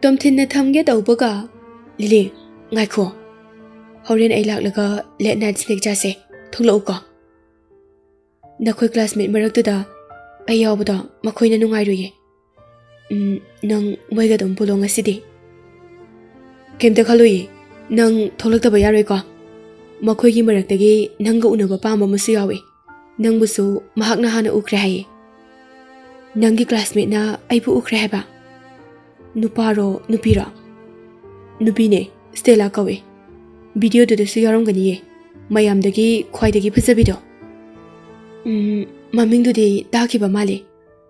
ꯇꯣꯝꯊꯤꯟꯅ ꯊꯝꯒꯦ ꯇꯧꯕꯒ, "ꯂꯤꯂꯤ, ꯉꯥꯏꯈꯣ꯫ ꯍꯣꯔꯦꯟ ꯑꯩ ꯂꯥꯛꯂꯒ ꯂꯦꯠ ꯅꯥꯏꯠ ꯁ꯭ꯅꯦꯛ ꯆꯥꯁꯦ꯫ ꯊꯣꯛꯂꯛꯎꯀꯣ꯫ ꯅꯈꯣꯏ ꯀ꯭ꯂꯥꯁꯃꯦꯠ ꯃꯔꯛꯇꯨꯗ ꯑꯩ ꯌꯥꯎꯕꯗꯣ ꯃꯈꯣꯏꯅ ꯅꯨꯡꯉꯥꯏꯔꯣꯏꯌꯦ꯫ ꯎꯝ, ꯅꯪ ꯃꯣꯏꯒ ꯑꯗꯨꯝ ꯄꯨꯜꯂꯣ ꯉꯁꯤꯗꯤ꯫" "ꯀꯩꯝꯇ ꯈꯜꯂꯨꯏꯌꯦ, ꯅꯪ ꯊꯣꯛꯂꯛꯇꯕ ꯌꯥꯔꯣꯏꯀꯣ꯫ ꯃꯈꯣꯏꯒꯤ ꯃꯔꯛꯇꯒꯤ ꯅꯪꯒ ꯎꯅꯕ ꯄꯥꯝꯕ ꯑꯃꯁꯨ ꯌꯥꯎꯏ꯫ ꯅꯪꯕꯨꯁꯨ ꯃꯍꯥꯛꯅ ꯍꯥꯟꯅ ꯎꯈ꯭ꯔꯦ ꯍꯥꯏꯌꯦ꯫" "ꯅꯪꯒꯤ ꯀ꯭ꯂꯥꯁꯃꯦꯠꯅ ꯑꯩꯕꯨ ꯎꯈ꯭ꯔꯦ ꯍꯥꯏꯕ?" "ꯅꯨꯄꯥꯔꯣ, ꯅꯨꯄꯤꯔꯣ?" "ꯅꯨꯄꯤꯅꯦ, ꯁ꯭ꯇꯦꯂꯥ ꯀꯧꯏ꯫ ꯚꯤꯗꯤꯑꯣꯗꯨꯗꯁꯨ ꯌꯥꯎꯔꯝꯒꯅꯤꯌꯦ, ꯃꯌꯥꯝꯗꯒꯤ ꯈ꯭ꯋꯥꯏꯗꯒꯤ ꯐꯖꯕꯤꯗꯣ꯫" "ꯎꯝ, ꯃꯃꯤꯡꯗꯨꯗꯤ ꯇꯥꯈꯤꯕ ꯃꯥꯜꯂꯤ,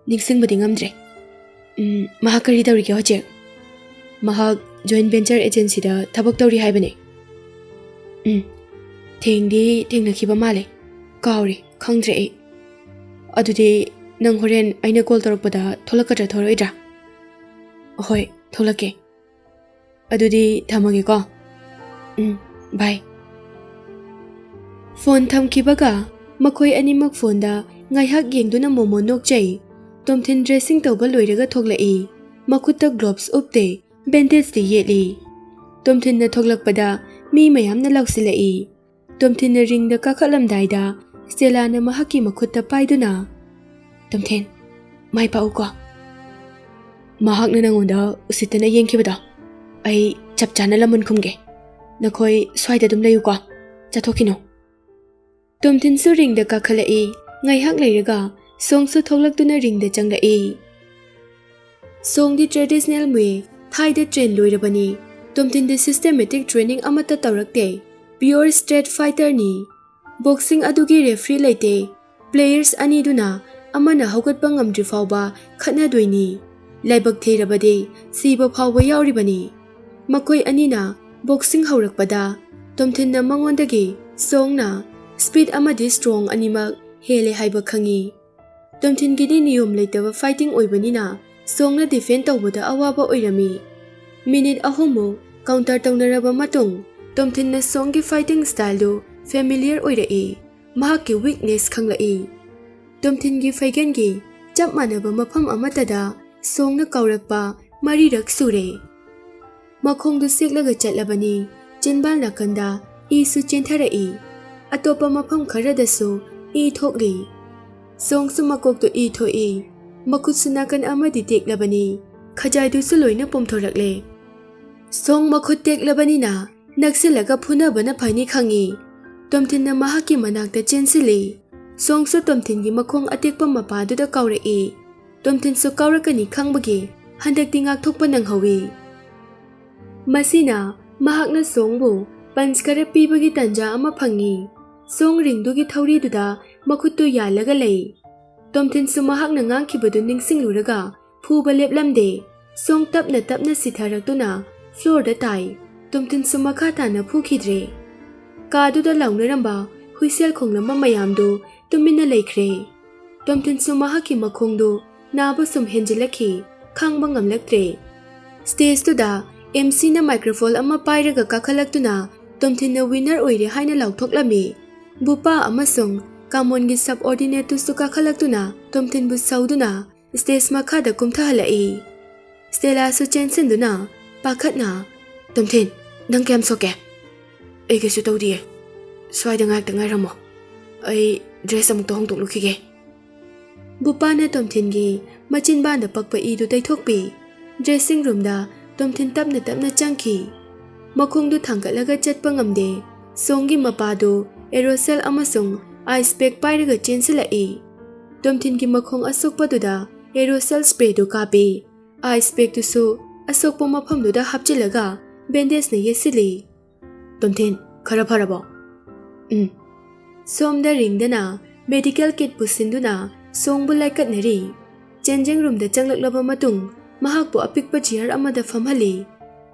ꯅꯤꯡꯁꯤꯡꯕꯗꯤ ꯉꯝꯗ꯭ꯔꯦ꯫" "ꯎꯝ, ꯃꯍꯥꯛ ꯀꯔꯤ ꯇꯧꯔꯤꯒꯦ ꯍꯧꯖꯤꯛ?" "ꯃꯍꯥꯛ ꯖꯣꯏꯟ ꯚꯦꯟꯆꯔ ꯑꯦꯖꯦꯟꯁꯤꯗ ꯊꯕꯛ ꯇꯧꯔꯤ ꯍꯥꯏꯕꯅꯦ꯫" "ꯎꯝ, ꯊꯦꯡꯗꯤ ꯊꯦꯡꯅꯈꯤꯕ ꯃꯥꯜꯂꯦ, ꯀꯥꯎꯔꯦ, ꯈꯪꯗ꯭ꯔꯦ ꯑꯩ꯫ ꯑꯗꯨꯗꯤ ꯅꯪ ꯍꯣꯔꯦꯟ ꯑꯩꯅ ꯀꯣꯜ ꯇꯧꯔꯛꯄꯗ ꯊꯣꯛꯂꯛꯀꯗ꯭ꯔꯥ ꯊꯣꯛꯂꯛꯑꯣꯏꯗ꯭ꯔꯥ?" "ꯍꯣꯏ, ꯊꯣꯛꯂꯛꯀꯦ꯫ ꯑꯗꯨꯗꯤ ꯊꯝꯃꯒꯦꯀꯣ꯫" "ꯎꯝ, ꯕꯥꯏ꯫" ꯐꯣꯟ ꯊꯝꯈꯤꯕꯒ ꯃꯈꯣꯏ ꯑꯅꯤꯃꯛ ꯐꯣꯟꯗ ꯉꯥꯏꯍꯥꯛ ꯌꯦꯡꯗꯨꯅ ꯃꯣꯃꯣꯟ ꯅꯣꯛꯆꯩ꯫ ꯇꯣꯝꯊꯤꯟ ꯗ꯭ꯔꯦꯁꯤꯡ ꯇꯧꯕ ꯂꯣꯏꯔꯒ ꯊꯣꯛꯂꯛꯏ꯫ ꯃꯈꯨꯠꯇ ꯒ꯭ꯂꯣꯚꯁ ꯎꯞꯇꯦ, ꯕꯦꯟꯗꯦꯖꯇꯤ ꯌꯦꯠꯂꯤ꯫ ꯇꯣꯝꯊꯤꯟꯅ ꯊꯣꯛꯂꯛꯄꯗ ꯃꯤ ꯃꯌꯥꯝꯅ ꯂꯥꯎꯁꯤꯜꯂꯛꯏ꯫ ꯇꯣꯝꯊꯤꯟꯅ ꯔꯤꯡꯗ ꯀꯥꯈꯠꯂꯝꯗꯥꯏꯗ ꯁ꯭ꯇꯦꯂꯥꯅ ꯃꯍꯥꯛꯀꯤ ꯃꯈꯨꯠꯇ ꯄꯥꯏꯗꯨꯅ, "ꯇꯣꯝꯊꯤꯟ, ꯃꯥꯏ ꯄꯥꯛꯎꯀꯣ꯫" "ꯃꯍꯥꯛꯅ ꯅꯪꯉꯣꯟꯗ ꯎꯁꯤꯠꯇꯅ ꯌꯦꯡꯈꯤꯕꯗꯣ ꯑꯩ ꯆꯞ ꯆꯥꯅ ꯂꯃꯟ ꯈꯨꯝꯒꯦ꯫ ꯅꯈꯣꯏ ꯁ꯭ꯋꯥꯏꯗ ꯑꯗꯨꯝ ꯂꯩꯌꯨꯀꯣ, ꯆꯠꯊꯣꯛꯈꯤꯅꯨ꯫" ꯇꯣꯝꯊꯤꯟꯁꯨ ꯔꯤꯡꯗ ꯀꯥꯈꯠꯂꯛꯏ꯫ ꯉꯥꯏꯍꯥꯛ ꯂꯩꯔꯒ ꯁꯣꯡꯁꯨ ꯊꯣꯛꯂꯛꯇꯨꯅ ꯔꯤꯡꯗ ꯆꯪꯂꯛꯏ꯫ ꯁꯣꯡꯗꯤ ꯇ꯭ꯔꯦꯗꯤꯁꯅꯦꯜ ꯃꯨꯌꯦ ꯊꯥꯏꯗ ꯇ꯭ꯔꯦꯟ ꯂꯣꯏꯔꯕꯅꯤ꯫ ꯇꯣꯝꯊꯤꯟꯗꯤ systematic training ꯑꯃꯠꯇ ꯇꯧꯔꯛꯇꯦ꯫ Pure street fighterꯅꯤ꯫ Boxing ꯑꯗꯨꯒꯤ referee ꯂꯩꯇꯦ꯫ Players ꯑꯅꯤꯗꯨꯅ ꯑꯃꯅ ꯍꯧꯒꯠꯄ ꯉꯝꯗ꯭ꯔꯤ ꯐꯥꯎꯕ ꯈꯠꯅꯗꯣꯏꯅꯤ꯫ ꯂꯥꯏꯕꯛ ꯊꯤꯔꯕꯗꯤ ꯁꯤꯕ ꯐꯥꯎꯕ ꯌꯥꯎꯔꯤꯕꯅꯤ꯫ ꯃꯈꯣꯏ ꯑꯅꯤꯅ boxing ꯍꯧꯔꯛꯄꯗ ꯇꯣꯝꯊꯤꯟꯅ ꯃꯉꯣꯟꯗꯒꯤ ꯁꯣꯡꯅ speed ꯑꯃꯗꯤ strong ꯑꯅꯤꯃꯛ ꯍꯦꯜꯂꯦ ꯍꯥꯏꯕ ꯈꯪꯉꯤ꯫ ꯇꯣꯝꯊꯤꯟꯒꯤꯗꯤ ꯅꯤꯌꯣꯝ ꯂꯩꯇꯕ fighting ꯑꯣꯏꯕꯅꯤꯅ ꯁꯣꯡꯅ defend ꯇꯧꯕꯗ ꯑꯋꯥꯕ ꯑꯣꯏꯔꯝꯃꯤ꯫ Minute ꯑꯍꯨꯝꯃꯨꯛ counter ꯇꯧꯅꯔꯕ ꯃꯇꯨꯡ, ꯇꯣꯝꯊꯤꯟꯅ ꯁꯣꯡꯒꯤ fighting styleꯗꯨ familiar ꯑꯣꯏꯔꯛꯏ꯫ ꯃꯍꯥꯛꯀꯤ weakness ꯈꯪꯂꯛꯏ꯫ ꯇꯣꯝꯊꯤꯟꯒꯤ ꯐꯩꯒꯟꯒꯤ ꯆꯞ ꯃꯥꯟꯅꯕ ꯃꯐꯝ ꯑꯃꯠꯇꯗ ꯁꯣꯡꯅ ꯀꯥꯎꯔꯛꯄ ꯃꯔꯤꯔꯛ ꯁꯨꯔꯦ꯫ ꯃꯈꯣꯡꯗꯨ ꯁꯦꯛꯂꯒ ꯆꯠꯂꯕꯅꯤ꯫ ꯆꯤꯟꯕꯥꯜ ꯅꯥꯀꯟꯗ ꯏꯁꯨ ꯆꯦꯟꯊꯔꯛꯏ꯫ ꯑꯇꯣꯞꯄ ꯃꯐꯝ ꯈꯔꯗꯁꯨ ꯏ ꯊꯣꯛꯂꯤ꯫ ꯁꯣꯡꯁꯨ ꯃꯀꯣꯛꯇꯨ ꯏ ꯊꯣꯛꯏ꯫ ꯃꯈꯨꯠꯁꯨ ꯅꯥꯀꯟ ꯑꯃꯗꯤ ꯇꯦꯛꯂꯕꯅꯤ꯫ ꯈꯖꯥꯏꯗꯨꯁꯨ ꯂꯣꯏꯅ ꯄꯣꯝꯊꯣꯔꯛꯂꯦ꯫ ꯁꯣꯡ ꯃꯈꯨꯠ ꯇꯦꯛꯂꯕꯅꯤꯅ ꯅꯛꯁꯤꯜꯂꯒ ꯐꯨꯅꯕꯅ ꯐꯅꯤ ꯈꯪꯏ꯫ ꯇꯣꯝꯊꯤꯟꯅ ꯃꯍꯥꯛꯀꯤ ꯃꯅꯥꯛꯇ ꯆꯦꯟꯁꯤꯜꯂꯤ꯫ ꯁꯣꯡꯁꯨ ꯇꯣꯝꯊꯤꯟꯒꯤ ꯃꯈꯣꯡ ꯑꯇꯦꯛꯄ ꯃꯄꯥꯗꯨꯗ ꯀꯥꯎꯔꯛꯏ꯫ ꯇꯣꯝꯊꯤꯟꯁꯨ ꯀꯥꯎꯔꯛꯀꯅꯤ ꯈꯪꯕꯒꯤ ꯍꯟꯗꯛꯇꯤ ꯉꯥꯛꯊꯣꯛꯄ ꯅꯪꯍꯧꯏ꯫ ꯃꯁꯤꯅ ꯃꯍꯥꯛꯅ ꯁꯣꯡꯕꯨ punch ꯈꯔ ꯄꯤꯕꯒꯤ ꯇꯥꯟꯖꯥ ꯑꯃ ꯐꯪꯏ꯫ ꯁꯣꯡ ringꯗꯨꯒꯤ ꯊꯧꯔꯤꯗꯨꯗ ꯃꯈꯨꯠꯇꯨ ꯌꯥꯜꯂꯒ ꯂꯩ꯫ ꯇꯣꯝꯊꯤꯟꯁꯨ ꯃꯍꯥꯛꯅ ꯉꯥꯡꯈꯤꯕꯗꯨ ꯅꯤꯡꯁꯤꯡꯂꯨꯔꯒ ꯐꯨꯕ ꯂꯦꯞꯂꯝꯗꯦ꯫ ꯁꯣꯡ ꯇꯞꯅ ꯇꯞꯅ ꯁꯤꯊꯔꯛꯇꯨꯅ floorꯗ ꯇꯥꯏ꯫ ꯇꯣꯝꯊꯤꯟꯁꯨ ꯃꯈꯥ ꯇꯥꯅ ꯐꯨꯈꯤꯗ꯭ꯔꯦ꯫ ꯀꯥꯗꯨꯗ ꯂꯥꯎꯅꯔꯝꯕ ꯍꯨꯏꯁꯦꯜ ꯈꯣꯡꯂꯝꯕ ꯃꯌꯥꯝꯗꯨ ꯇꯨꯃꯤꯟꯅ ꯂꯩꯈ꯭ꯔꯦ꯫ ꯇꯣꯝꯊꯤꯟꯁꯨ ꯃꯍꯥꯛꯀꯤ ꯃꯈꯣꯡꯗꯨ ꯅꯥꯕ ꯁꯨꯝ ꯍꯦꯟꯖꯤꯜꯂꯛꯈꯤ꯫ ꯈꯥꯡꯕ ꯉꯝꯂꯛꯇ꯭ꯔꯦ꯫ Stageꯇꯨꯗ MCꯅ microphone ꯑꯃ ꯄꯥꯏꯔꯒ ꯀꯥꯈꯠꯂꯛꯇꯨꯅ ꯇꯣꯝꯊꯤꯟꯅ winner ꯑꯣꯏꯔꯦ ꯍꯥꯏꯅ ꯂꯥꯎꯊꯣꯛꯂꯝꯃꯤ꯫ ꯕꯨꯄꯥ ꯑꯃꯁꯨꯡ ꯀꯥꯃꯣꯟꯒꯤ subordinateꯇꯨꯁꯨ ꯀꯥꯈꯠꯂꯛꯇꯨꯅ ꯇꯣꯝꯊꯤꯟꯕꯨ ꯁꯧꯗꯨꯅ stage ꯃꯈꯥꯗ ꯀꯨꯝꯊꯍꯜꯂꯛꯏ꯫ ꯁ꯭ꯇꯦꯂꯥꯁꯨ ꯆꯦꯟꯁꯤꯟꯗꯨꯅ ꯄꯥꯈꯠꯅ, "ꯇꯣꯝꯊꯤꯟ, ꯅꯪ ꯀꯌꯥꯝ ꯁꯣꯛꯀꯦ?" "ꯑꯩ ꯀꯩꯁꯨ ꯇꯧꯗꯤꯌꯦ꯫ ꯁ꯭ꯋꯥꯏꯗ ꯉꯥꯏꯍꯥꯛꯇ ꯉꯥꯏꯔꯝꯃꯣ꯫ ꯑꯩ dress ꯑꯃꯨꯛꯇ ꯍꯣꯡꯗꯣꯛꯂꯨꯈꯤꯒꯦ꯫" ꯕꯨꯄꯥꯅ ꯇꯣꯝꯊꯤꯟꯒꯤ ꯃꯆꯤꯟꯕꯥꯟꯗ ꯄꯛꯄ ꯏꯗꯨ ꯇꯩꯊꯣꯛꯄꯤ꯫ Dressing roomꯗ ꯇꯣꯝꯊꯤꯟ ꯇꯞꯅ ꯇꯞꯅ ꯆꯪꯈꯤ꯫ ꯃꯈꯣꯡꯗꯨ ꯊꯥꯡꯒꯠꯂꯒ ꯆꯠꯄ ꯉꯝꯗꯦ꯫ ꯁꯣꯡꯒꯤ ꯃꯄꯥꯗꯨ aerosol ꯑꯃꯁꯨꯡ ice pack ꯄꯥꯏꯔꯒ ꯆꯦꯟꯁꯤꯜꯂꯛꯏ꯫ ꯇꯣꯝꯊꯤꯟꯒꯤ ꯃꯈꯣꯡ ꯑꯁꯣꯛꯄꯗꯨꯗ aerosol sprayꯗꯨ ꯀꯥꯞꯄꯤ꯫ Ice packꯇꯨꯁꯨ ꯑꯁꯣꯛꯄ ꯃꯐꯝꯗꯨꯗ ꯍꯥꯞꯆꯤꯜꯂꯒ ꯕꯦꯟꯗꯦꯖꯅ ꯌꯦꯠꯁꯤꯜꯂꯤ꯫ "ꯇꯣꯝꯊꯤꯟ, ꯈꯔ ꯐꯔꯕꯣ?" "ꯎꯝ꯫" ꯁꯣꯝꯗ ꯔꯤꯡꯗꯅ ꯃꯦꯗꯤꯀꯦꯜ ꯀꯤꯠ ꯄꯨꯁꯤꯟꯗꯨꯅ ꯁꯣꯡꯕꯨ ꯂꯥꯏꯀꯠꯅꯔꯤ꯫ ꯆꯦꯟꯖꯤꯡ ꯔꯨꯝꯗ ꯆꯪꯂꯛꯂꯕ ꯃꯇꯨꯡ ꯃꯍꯥꯛꯄꯨ ꯑꯄꯤꯛꯄ ꯆꯤꯌꯔ ꯑꯃꯗ ꯐꯝꯍꯜꯂꯤ꯫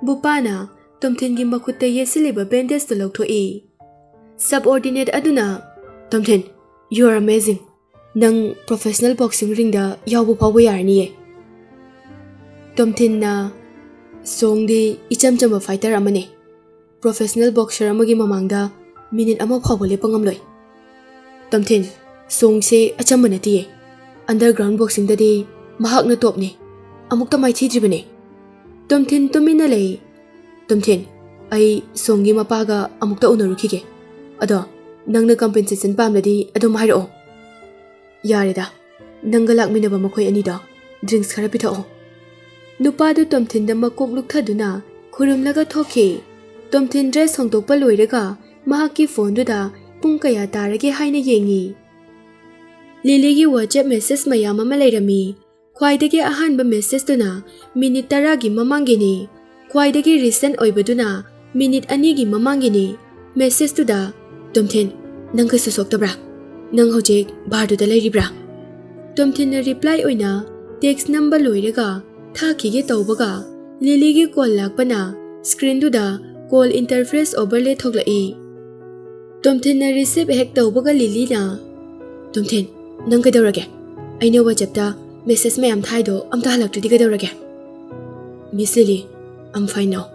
ꯕꯨꯄꯥꯅ ꯇꯣꯝꯊꯤꯟꯒꯤ ꯃꯈꯨꯠꯇ ꯌꯦꯠꯁꯤꯜꯂꯤꯕ ꯕꯦꯟꯗꯦꯖꯇꯨ ꯂꯧꯊꯣꯛꯏ꯫ ꯁꯕꯑꯣꯔꯗꯤꯅꯦꯠ ꯑꯗꯨꯅ, "ꯇꯣꯝꯊꯤꯟ, you are amazing꯫ ꯅꯪ ꯄ꯭ꯔꯣꯐꯦꯁꯅꯦꯜ ꯕꯣꯛꯁꯤꯡ ꯔꯤꯡꯗ ꯌꯥꯎꯕ ꯐꯥꯎꯕ ꯌꯥꯔꯅꯤꯌꯦ꯫" ꯇꯣꯝꯊꯤꯟꯅ, "ꯁꯣꯡꯗꯤ ꯏꯆꯝ ꯆꯝꯕ ꯐꯥꯏꯇꯔ ꯑꯃꯅꯦ꯫ ꯄ꯭ꯔꯣꯐꯦꯁꯅꯦꯜ ꯕꯣꯛꯁꯔ ꯑꯃꯒꯤ ꯃꯃꯥꯡꯗ ꯃꯤꯅꯤꯠ ꯑꯃ ꯐꯥꯎꯕ ꯂꯦꯞꯄ ꯉꯝꯂꯣꯏ꯫" "ꯇꯣꯝꯊꯤꯟ, ꯁꯣꯡꯁꯦ ꯑꯆꯝꯕ ꯅꯠꯇꯤꯌꯦ꯫ ꯑꯟꯗꯔꯒ꯭ꯔꯥꯎꯟ ꯕꯣꯛꯁꯤꯡꯗꯗꯤ ꯃꯍꯥꯛꯅ ꯇꯣꯞꯅꯦ꯫ ꯑꯃꯨꯛꯇ ꯃꯥꯏꯊꯤꯗ꯭ꯔꯤꯕꯅꯦ꯫" ꯇꯣꯝꯊꯤꯟ ꯇꯨꯃꯤꯟꯅ ꯂꯩ꯫ "ꯇꯣꯝꯊꯤꯟ, ꯑꯩ ꯁꯣꯡꯒꯤ ꯃꯄꯥꯒ ꯑꯃꯨꯛꯇ ꯎꯅꯔꯨꯈꯤꯒꯦ꯫ ꯑꯗꯣ ꯅꯪꯅ ꯀꯝꯄꯦꯟꯁꯦꯁꯟ ꯄꯥꯝꯂꯗꯤ ꯑꯗꯨꯝ ꯍꯥꯏꯔꯛꯑꯣ꯫" "ꯌꯥꯔꯦꯗ, ꯅꯪꯒ ꯂꯥꯛꯃꯤꯟꯅꯕ ꯃꯈꯣꯏ ꯑꯅꯤꯗꯣ ꯗ꯭ꯔꯤꯡꯛꯁ ꯈꯔ ꯄꯤꯊꯛꯑꯣ꯫" ꯅꯨꯄꯥꯗꯨ ꯇꯣꯝꯊꯤꯟꯗ ꯃꯀꯣꯛ ꯂꯨꯛꯊꯗꯨꯅ ꯈꯨꯔꯨꯝꯂꯒ ꯊꯣꯛꯈꯤ꯫ ꯇꯣꯝꯊꯤꯟ ꯗ꯭ꯔꯦꯁ ꯍꯣꯡꯗꯣꯛꯄ ꯂꯣꯏꯔꯒ ꯃꯍꯥꯛꯀꯤ ꯐꯣꯟꯗꯨꯗ ꯄꯨꯡ ꯀꯌꯥ ꯇꯥꯔꯒꯦ ꯍꯥꯏꯅ ꯌꯦꯡꯉꯤ꯫ ꯂꯤꯂꯤꯒꯤ WhatsApp ꯃꯦꯁꯦꯖ ꯃꯌꯥꯝ ꯑꯃ ꯂꯩꯔꯝꯃꯤ꯫ ꯈ꯭ꯋꯥꯏꯗꯒꯤ ꯑꯍꯥꯟꯕ ꯃꯦꯁꯦꯖꯇꯨꯅ ꯃꯤꯅꯤꯠ ꯇꯔꯥꯒꯤ ꯃꯃꯥꯡꯒꯤꯅꯤ꯫ ꯈ꯭ꯋꯥꯏꯗꯒꯤ ꯔꯤꯁꯦꯟ ꯑꯣꯏꯕꯗꯨꯅ ꯃꯤꯅꯤꯠ ꯑꯅꯤꯒꯤ ꯃꯃꯥꯡꯒꯤꯅꯤ꯫ ꯃꯦꯁꯦꯖꯇꯨꯗ, "ꯇꯣꯝꯊꯤꯟ, ꯅꯪ ꯀꯩꯁꯨ ꯁꯣꯛꯇꯕ꯭ꯔꯥ? ꯅꯪ ꯍꯧꯖꯤꯛ ꯕꯥꯔꯗꯨꯗ ꯂꯩꯔꯤꯕ꯭ꯔꯥ?" ꯇꯣꯝꯊꯤꯟꯅ ꯔꯤꯄ꯭ꯂꯥꯏ ꯑꯣꯏꯅ ꯇꯦꯛꯁ ꯅꯝꯕ ꯂꯣꯏꯔꯒ ꯊꯥꯈꯤꯒꯦ ꯇꯧꯕꯒ, ꯂꯤꯂꯤꯒꯤ ꯀꯣꯜ ꯂꯥꯛꯄꯅ ꯁ꯭ꯀ꯭ꯔꯤꯟꯗꯨꯗ ꯀꯣꯜ ꯏꯟꯇꯔꯐꯦꯁ ꯑꯣꯚꯔꯂꯦ ꯊꯣꯛꯂꯛꯏ꯫ ꯇꯣꯝꯊꯤꯟꯅ ꯔꯤꯁꯤꯞ ꯍꯦꯛ ꯇꯧꯕꯒ ꯂꯤꯂꯤꯅ, "ꯇꯣꯝꯊꯤꯟ, ꯅꯪ ꯀꯩꯗꯧꯔꯒꯦ? ꯑꯩꯅ WhatsAppꯇ ꯃꯦꯁꯦꯖ ꯃꯌꯥꯝ ꯊꯥꯏꯗꯣ ꯑꯝꯇ ꯍꯜꯂꯛꯇ꯭ꯔꯗꯤ ꯀꯩꯗꯧꯔꯒꯦ?" "Miss Lily, I'm fine now꯫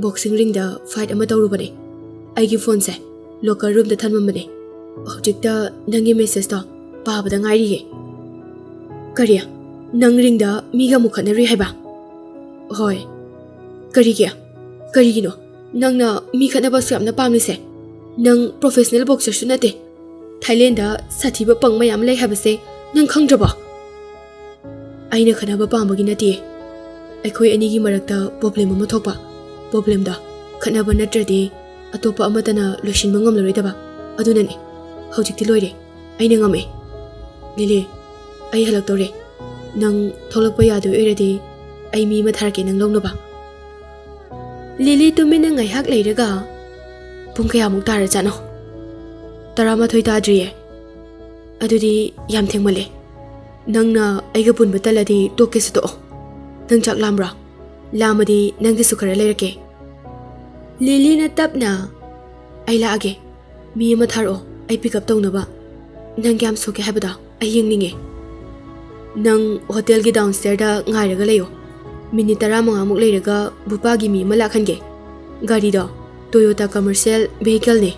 Boxing ꯔꯤꯡꯗ ꯐꯥꯏꯠ ꯑꯃ ꯇꯧꯔꯨꯕꯅꯦ꯫ ꯑꯩꯒꯤ ꯐꯣꯟꯁꯦ ꯂꯣꯀꯔ ꯔꯨꯝꯗ ꯊꯝꯃꯝꯕꯅꯦ꯫ ꯍꯧꯖꯤꯛꯇ ꯅꯪꯒꯤ ꯃꯦꯁꯦꯖꯇꯣ ꯄꯥꯕꯗ ꯉꯥꯏꯔꯤꯌꯦ꯫" "ꯀꯔꯤ? ꯅꯪ ꯔꯤꯡꯗ ꯃꯤꯒ ꯑꯃꯨꯛ ꯈꯠꯅꯔꯨꯏ ꯍꯥꯏꯕ?" "ꯍꯣꯏ꯫" "ꯀꯔꯤꯒꯤ? ꯀꯔꯤꯒꯤꯅꯣ ꯅꯪꯅ ꯃꯤ ꯈꯠꯅꯕ ꯑꯁꯨꯛ ꯌꯥꯝꯅ ꯄꯥꯝꯂꯤꯁꯦ? ꯅꯪ ꯄ꯭ꯔꯣꯐꯦꯁꯅꯦꯜ ꯕꯣꯛꯁꯔꯁꯨ ꯅꯠꯇꯦ꯫ ꯊꯥꯏꯂꯦꯟꯗ ꯁꯥꯊꯤꯕ ꯄꯪ ꯃꯌꯥꯝ ꯂꯩ ꯍꯥꯏꯕꯁꯦ ꯅꯪ ꯈꯪꯗ꯭ꯔꯕꯣ?" "ꯑꯩꯅ ꯈꯠꯅꯕ ꯄꯥꯝꯕꯒꯤ ꯅꯠꯇꯦ꯫ ꯑꯩꯈꯣꯏ ꯑꯅꯤꯒꯤ ꯃꯔꯛꯇ ꯄ꯭ꯔꯣꯕ꯭ꯂꯦꯝ ꯑꯃ ꯊꯣꯛꯄ꯫ ꯄ꯭ꯔꯣꯕ꯭ꯂꯦꯝꯗꯣ ꯈꯠꯅꯕ ꯅꯠꯇ꯭ꯔꯗꯤ ꯑꯇꯣꯞꯄ ꯑꯃꯠꯇꯅ ꯂꯣꯏꯁꯤꯟꯕ ꯉꯝꯂꯔꯣꯏꯗꯕ꯫ ꯑꯗꯨꯅꯅꯦ꯫ ꯍꯧꯖꯤꯛꯇꯤ ꯂꯣꯏꯔꯦ꯫ ꯑꯩꯅ ꯉꯝꯃꯦ꯫ ꯂꯤꯂꯤ, ꯑꯩ ꯍꯜꯂꯛꯇꯧꯔꯦ꯫ ꯅꯪ ꯊꯣꯛꯂꯛꯄ ꯌꯥꯗꯣꯏ ꯑꯣꯏꯔꯗꯤ ꯑꯩ ꯃꯤ ꯑꯃ ꯊꯥꯔꯛꯀꯦ ꯅꯪ ꯂꯧꯅꯕ꯫" ꯂꯤꯂꯤ ꯇꯨꯃꯤꯟꯅ ꯉꯥꯏꯍꯥꯛ ꯂꯩꯔꯒ, "ꯄꯨꯡ ꯀꯌꯥꯃꯨꯛ ꯇꯥꯔꯖꯥꯠꯅꯣ?" "ꯇꯔꯥꯃꯥꯊꯣꯏ ꯇꯥꯗ꯭ꯔꯤꯌꯦ꯫ ꯑꯗꯨꯗꯤ ꯌꯥꯝ ꯊꯦꯡꯃꯜꯂꯦ꯫ ꯅꯪꯅ ꯑꯩꯒ ꯄꯨꯟꯕ ꯇꯜꯂꯗꯤ ꯇꯣꯛꯀꯦꯁꯨ ꯇꯣꯛꯑꯣ꯫ ꯅꯪ ꯆꯥꯛ ꯂꯥꯝꯕ꯭ꯔꯥ? ꯂꯥꯝꯃꯗꯤ ꯅꯪꯒꯤꯁꯨ ꯈꯔ ꯂꯩꯔꯛꯀꯦ꯫" ꯂꯤꯂꯤꯅ ꯇꯞꯅ, "ꯑꯩ ꯂꯥꯛꯑꯒꯦ꯫ ꯃꯤ ꯑꯃ ꯊꯥꯔꯛꯑꯣ, ꯑꯩ ꯄꯤꯛ ꯑꯞ ꯇꯧꯅꯕ꯫ ꯅꯪ ꯀꯌꯥꯝ ꯁꯣꯛꯀꯦ ꯍꯥꯏꯕꯗꯣ ꯑꯩ ꯌꯦꯡꯅꯤꯡꯉꯦ꯫ ꯅꯪ ꯍꯣꯇꯦꯜꯒꯤ ꯗꯥꯎꯟꯁ꯭ꯇꯦꯌꯔꯗ ꯉꯥꯏꯔꯒ ꯂꯩꯌꯣ꯫ ꯃꯤꯅꯤꯠ ꯇꯔꯥꯃꯉꯥꯃꯨꯛ ꯂꯩꯔꯒ ꯚꯨꯄꯥꯒꯤ ꯃꯤ ꯑꯃ ꯂꯥꯛꯍꯟꯒꯦ꯫ ꯒꯥꯔꯤꯗꯣ ꯇꯣꯌꯣꯇꯥ ꯀꯃꯔꯁꯤꯌꯦꯜ ꯚꯦꯍꯤꯀꯜꯅꯦ꯫"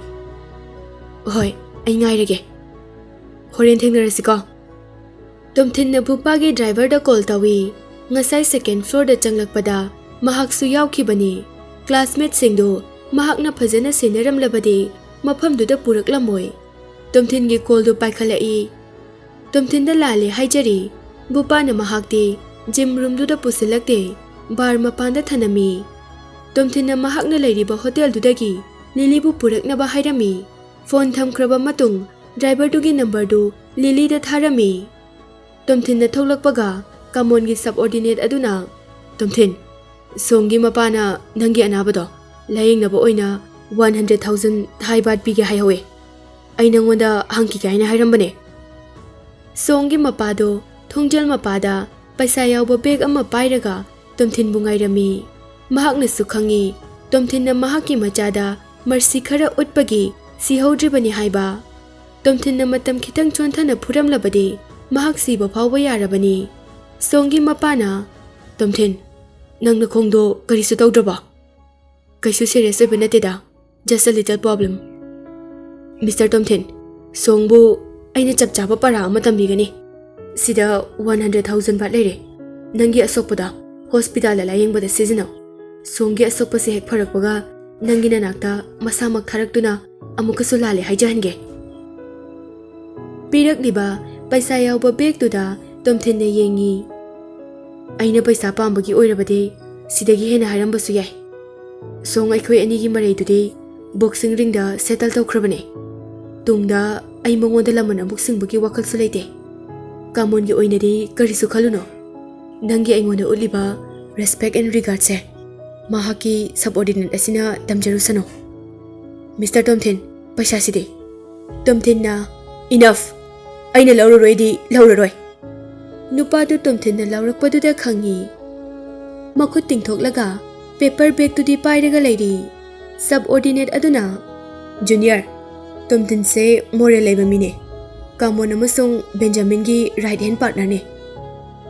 "ꯍꯣꯏ, ꯑꯩ ꯉꯥꯏꯔꯒꯦ꯫ ꯍꯣꯔꯦꯟ ꯊꯦꯡꯅꯔꯁꯤꯀꯣ꯫" ꯇꯣꯝꯊꯤꯟꯅ ꯚꯨꯄꯥꯒꯤ ꯗ꯭ꯔꯥꯏꯚꯔꯗ ꯀꯣꯜ ꯇꯧꯏ꯫ ꯉꯁꯥꯏ ꯁꯦꯀꯦꯟ ꯐ꯭ꯂꯣꯔꯗ ꯆꯪꯂꯛꯄꯗ ꯃꯍꯥꯛꯁꯨ ꯌꯥꯎꯈꯤꯕꯅꯤ꯫ ꯀ꯭ꯂꯥꯁꯃꯦꯠꯁꯤꯡꯗꯨ ꯃꯍꯥꯛꯅ ꯐꯖꯅ ꯁꯦꯟꯅꯔꯝꯂꯕꯗꯤ ꯃꯐꯝꯗꯨꯗ ꯄꯨꯔꯛꯂꯝꯃꯣꯏ꯫ ꯇꯣꯝꯊꯤꯟꯒꯤ ꯀꯣꯜꯗꯨ ꯄꯥꯏꯈꯠꯂꯛꯏ꯫ ꯇꯣꯝꯊꯤꯟꯗ ꯂꯥꯜꯂꯦ ꯍꯥꯏꯖꯔꯤ꯫ ꯚꯨꯄꯥꯅ ꯃꯍꯥꯛꯇꯤ ꯖꯤꯝ ꯔꯨꯝꯗꯨꯗ ꯄꯨꯁꯤꯜꯂꯛꯇꯦ, ꯕꯥꯔ ꯃꯄꯥꯟꯗ ꯊꯅꯝꯃꯤ꯫ ꯇꯣꯝꯊꯤꯟꯅ ꯃꯍꯥꯛꯅ ꯂꯩꯔꯤꯕ ꯍꯣꯇꯦꯜꯗꯨꯗꯒꯤ ꯂꯤꯂꯤꯕꯨ ꯄꯨꯔꯛꯅꯕ ꯍꯥꯏꯔꯝꯃꯤ꯫ ꯐꯣꯟ ꯊꯝꯈ꯭ꯔꯕ ꯃꯇꯨꯡ ꯗ꯭ꯔꯥꯏꯚꯔꯗꯨꯒꯤ ꯅꯝꯕꯔꯗꯨ ꯂꯤꯂꯤꯗ ꯊꯥꯔꯝꯃꯤ꯫ ꯇꯣꯝꯊꯤꯟꯅ ꯊꯣꯛꯂꯛꯄꯒ ꯀꯥꯃꯣꯟꯒꯤ ꯁꯕꯑꯣꯔꯗꯤꯅꯦꯠ ꯑꯗꯨꯅ, "ꯇꯣꯝꯊꯤꯟ, ꯁꯣꯡꯒꯤ ꯃꯄꯥꯅ ꯅꯪꯒꯤ ꯑꯅꯥꯕꯗꯣ ꯂꯥꯌꯦꯡꯅꯕ ꯑꯣꯏꯅ ꯋꯥꯟ ꯍꯟꯗ꯭ꯔꯦꯠ ꯊꯥꯎꯖꯟ ꯊꯥꯏ ꯕꯥꯠ ꯄꯤꯒꯦ ꯍꯥꯏꯍꯧꯋꯦ꯫ ꯑꯩ ꯅꯪꯉꯣꯟꯗ ꯍꯪꯈꯤꯒꯦ ꯍꯥꯏꯅ ꯍꯥꯏꯔꯝꯕꯅꯦ꯫" ꯁꯣꯡꯒꯤ ꯃꯄꯥꯗꯣ ꯊꯣꯡꯖꯦꯜ ꯃꯄꯥꯗ ꯄꯩꯁꯥ ꯌꯥꯎꯕ ꯕꯦꯒ ꯑꯃ ꯄꯥꯏꯔꯒ ꯇꯣꯝꯊꯤꯟꯕꯨ ꯉꯥꯏꯔꯝꯃꯤ꯫ ꯃꯍꯥꯛꯅꯁꯨ ꯈꯪꯉꯤ, ꯇꯣꯝꯊꯤꯟꯅ ꯃꯍꯥꯛꯀꯤ ꯃꯆꯥꯗ ꯃꯔꯁꯤ ꯈꯔ ꯎꯠꯄꯒꯤ ꯁꯤꯍꯧꯗ꯭ꯔꯤꯕꯅꯤ ꯍꯥꯏꯕ꯫ ꯇꯣꯝꯊꯤꯟꯅ ꯃꯇꯝ ꯈꯤꯇꯪ ꯆꯣꯟꯊꯅ ꯐꯨꯔꯝꯂꯕꯗꯤ ꯃꯍꯥꯛ ꯁꯤꯕ ꯐꯥꯎꯕ ꯌꯥꯔꯕꯅꯤ꯫ ꯁꯣꯡꯒꯤ ꯃꯄꯥꯅ, "ꯇꯣꯝꯊꯤꯟ, ꯅꯪ ꯅꯈꯣꯡꯗꯣ ꯀꯔꯤꯁꯨ ꯇꯧꯗ꯭ꯔꯕꯣ?" "ꯀꯩꯁꯨ ꯁꯤꯔꯤꯌꯁ ꯑꯣꯏꯕ ꯅꯠꯇꯦꯗ, just a little problem꯫ Mister Tomthin, ꯁꯣꯡꯕꯨ ꯑꯩꯅ ꯆꯞ ꯆꯥꯕ ꯄꯔꯥ ꯑꯃ ꯇꯝꯕꯤꯒꯅꯤ꯫ ꯁꯤꯗ ꯋꯥꯟ ꯍꯟꯗ꯭ꯔꯦꯠ ꯊꯥꯎꯖꯟ ꯕꯥꯠ ꯂꯩꯔꯦ꯫ ꯅꯪꯒꯤ ꯑꯁꯣꯛꯄꯗ ꯍꯣꯁꯄꯤꯇꯥꯜꯗ ꯂꯥꯌꯦꯡꯕꯗ ꯁꯤꯖꯤꯟꯅꯧ꯫ ꯁꯣꯡꯒꯤ ꯑꯁꯣꯛꯄꯁꯦ ꯍꯦꯛ ꯐꯔꯛꯄꯒ ꯅꯪꯒꯤ ꯅꯅꯥꯛꯇ ꯃꯁꯥꯃꯛ ꯊꯥꯔꯛꯇꯨꯅ ꯑꯃꯨꯛꯀꯁꯨ ꯂꯥꯜꯂꯦ ꯍꯥꯏꯖꯍꯟꯒꯦ꯫" ꯄꯤꯔꯛꯂꯤꯕ ꯄꯩꯁꯥ ꯌꯥꯎꯕ ꯕꯦꯒꯇꯨꯗ ꯇꯣꯝꯊꯤꯟꯅ ꯌꯦꯡꯉꯤ꯫ "ꯑꯩꯅ ꯄꯩꯁꯥ ꯄꯥꯝꯕꯒꯤ ꯑꯣꯏꯔꯕꯗꯤ ꯁꯤꯗꯒꯤ ꯍꯦꯟꯅ ꯍꯥꯏꯔꯝꯕꯁꯨ ꯌꯥꯏ꯫ ꯁꯣꯡ ꯑꯩꯈꯣꯏ ꯑꯅꯤꯒꯤ ꯃꯔꯩꯗꯨꯗꯤ ꯕꯣꯛꯁꯤꯡ ꯔꯤꯡꯗ ꯁꯦꯇꯜ ꯇꯧꯈ꯭ꯔꯕꯅꯦ꯫ ꯇꯨꯡꯗ ꯑꯩ ꯃꯉꯣꯟꯗ ꯂꯃꯟ ꯑꯃꯨꯛ ꯁꯤꯡꯕꯒꯤ ꯋꯥꯈꯜꯁꯨ ꯂꯩꯇꯦ꯫ ꯀꯥꯃꯣꯟꯒꯤ ꯑꯣꯏꯅꯗꯤ ꯀꯔꯤꯁꯨ ꯈꯜꯂꯨꯅꯣ꯫ ꯅꯪꯒꯤ ꯑꯩꯉꯣꯟꯗ ꯎꯠꯂꯤꯕ ꯔꯦꯁꯄꯦꯛ ꯑꯦꯟ ꯔꯤꯒꯥꯔꯗꯁꯦ ꯃꯍꯥꯛꯀꯤ subordinate ꯑꯁꯤꯅ ꯇꯝꯖꯔꯨꯁꯅꯨ꯫ "ꯃꯤꯁꯇꯔ ꯇꯣꯝꯊꯤꯟ, ꯄꯩꯁꯥꯁꯤꯗꯤ?" ꯇꯣꯝꯊꯤꯟꯅ, "Enough! ꯑꯩꯅ ꯂꯧꯔꯔꯣꯏꯗꯤ ꯂꯧꯔꯔꯣꯏ"꯫ ꯅꯨꯄꯥꯗꯨ ꯇꯣꯝꯊꯤꯟꯅ ꯂꯥꯎꯔꯛꯄꯗꯨꯗ ꯈꯪꯉꯤ꯫ ꯃꯈꯨꯠ ꯇꯤꯡꯊꯣꯛꯂꯒ paper bagꯇꯨꯗꯤ ꯄꯥꯏꯔꯒ ꯂꯩꯔꯤ꯫ Subordinate ꯑꯗꯨꯅ, "Junior, ꯇꯣꯝꯊꯤꯟꯁꯦ moral ꯂꯩꯕ ꯃꯤꯅꯦ꯫ ꯀꯥꯃꯣꯟ ꯑꯃꯁꯨꯡ ꯕꯦꯟꯖꯥꯃꯤꯟꯒꯤ right hand partnerꯅꯦ꯫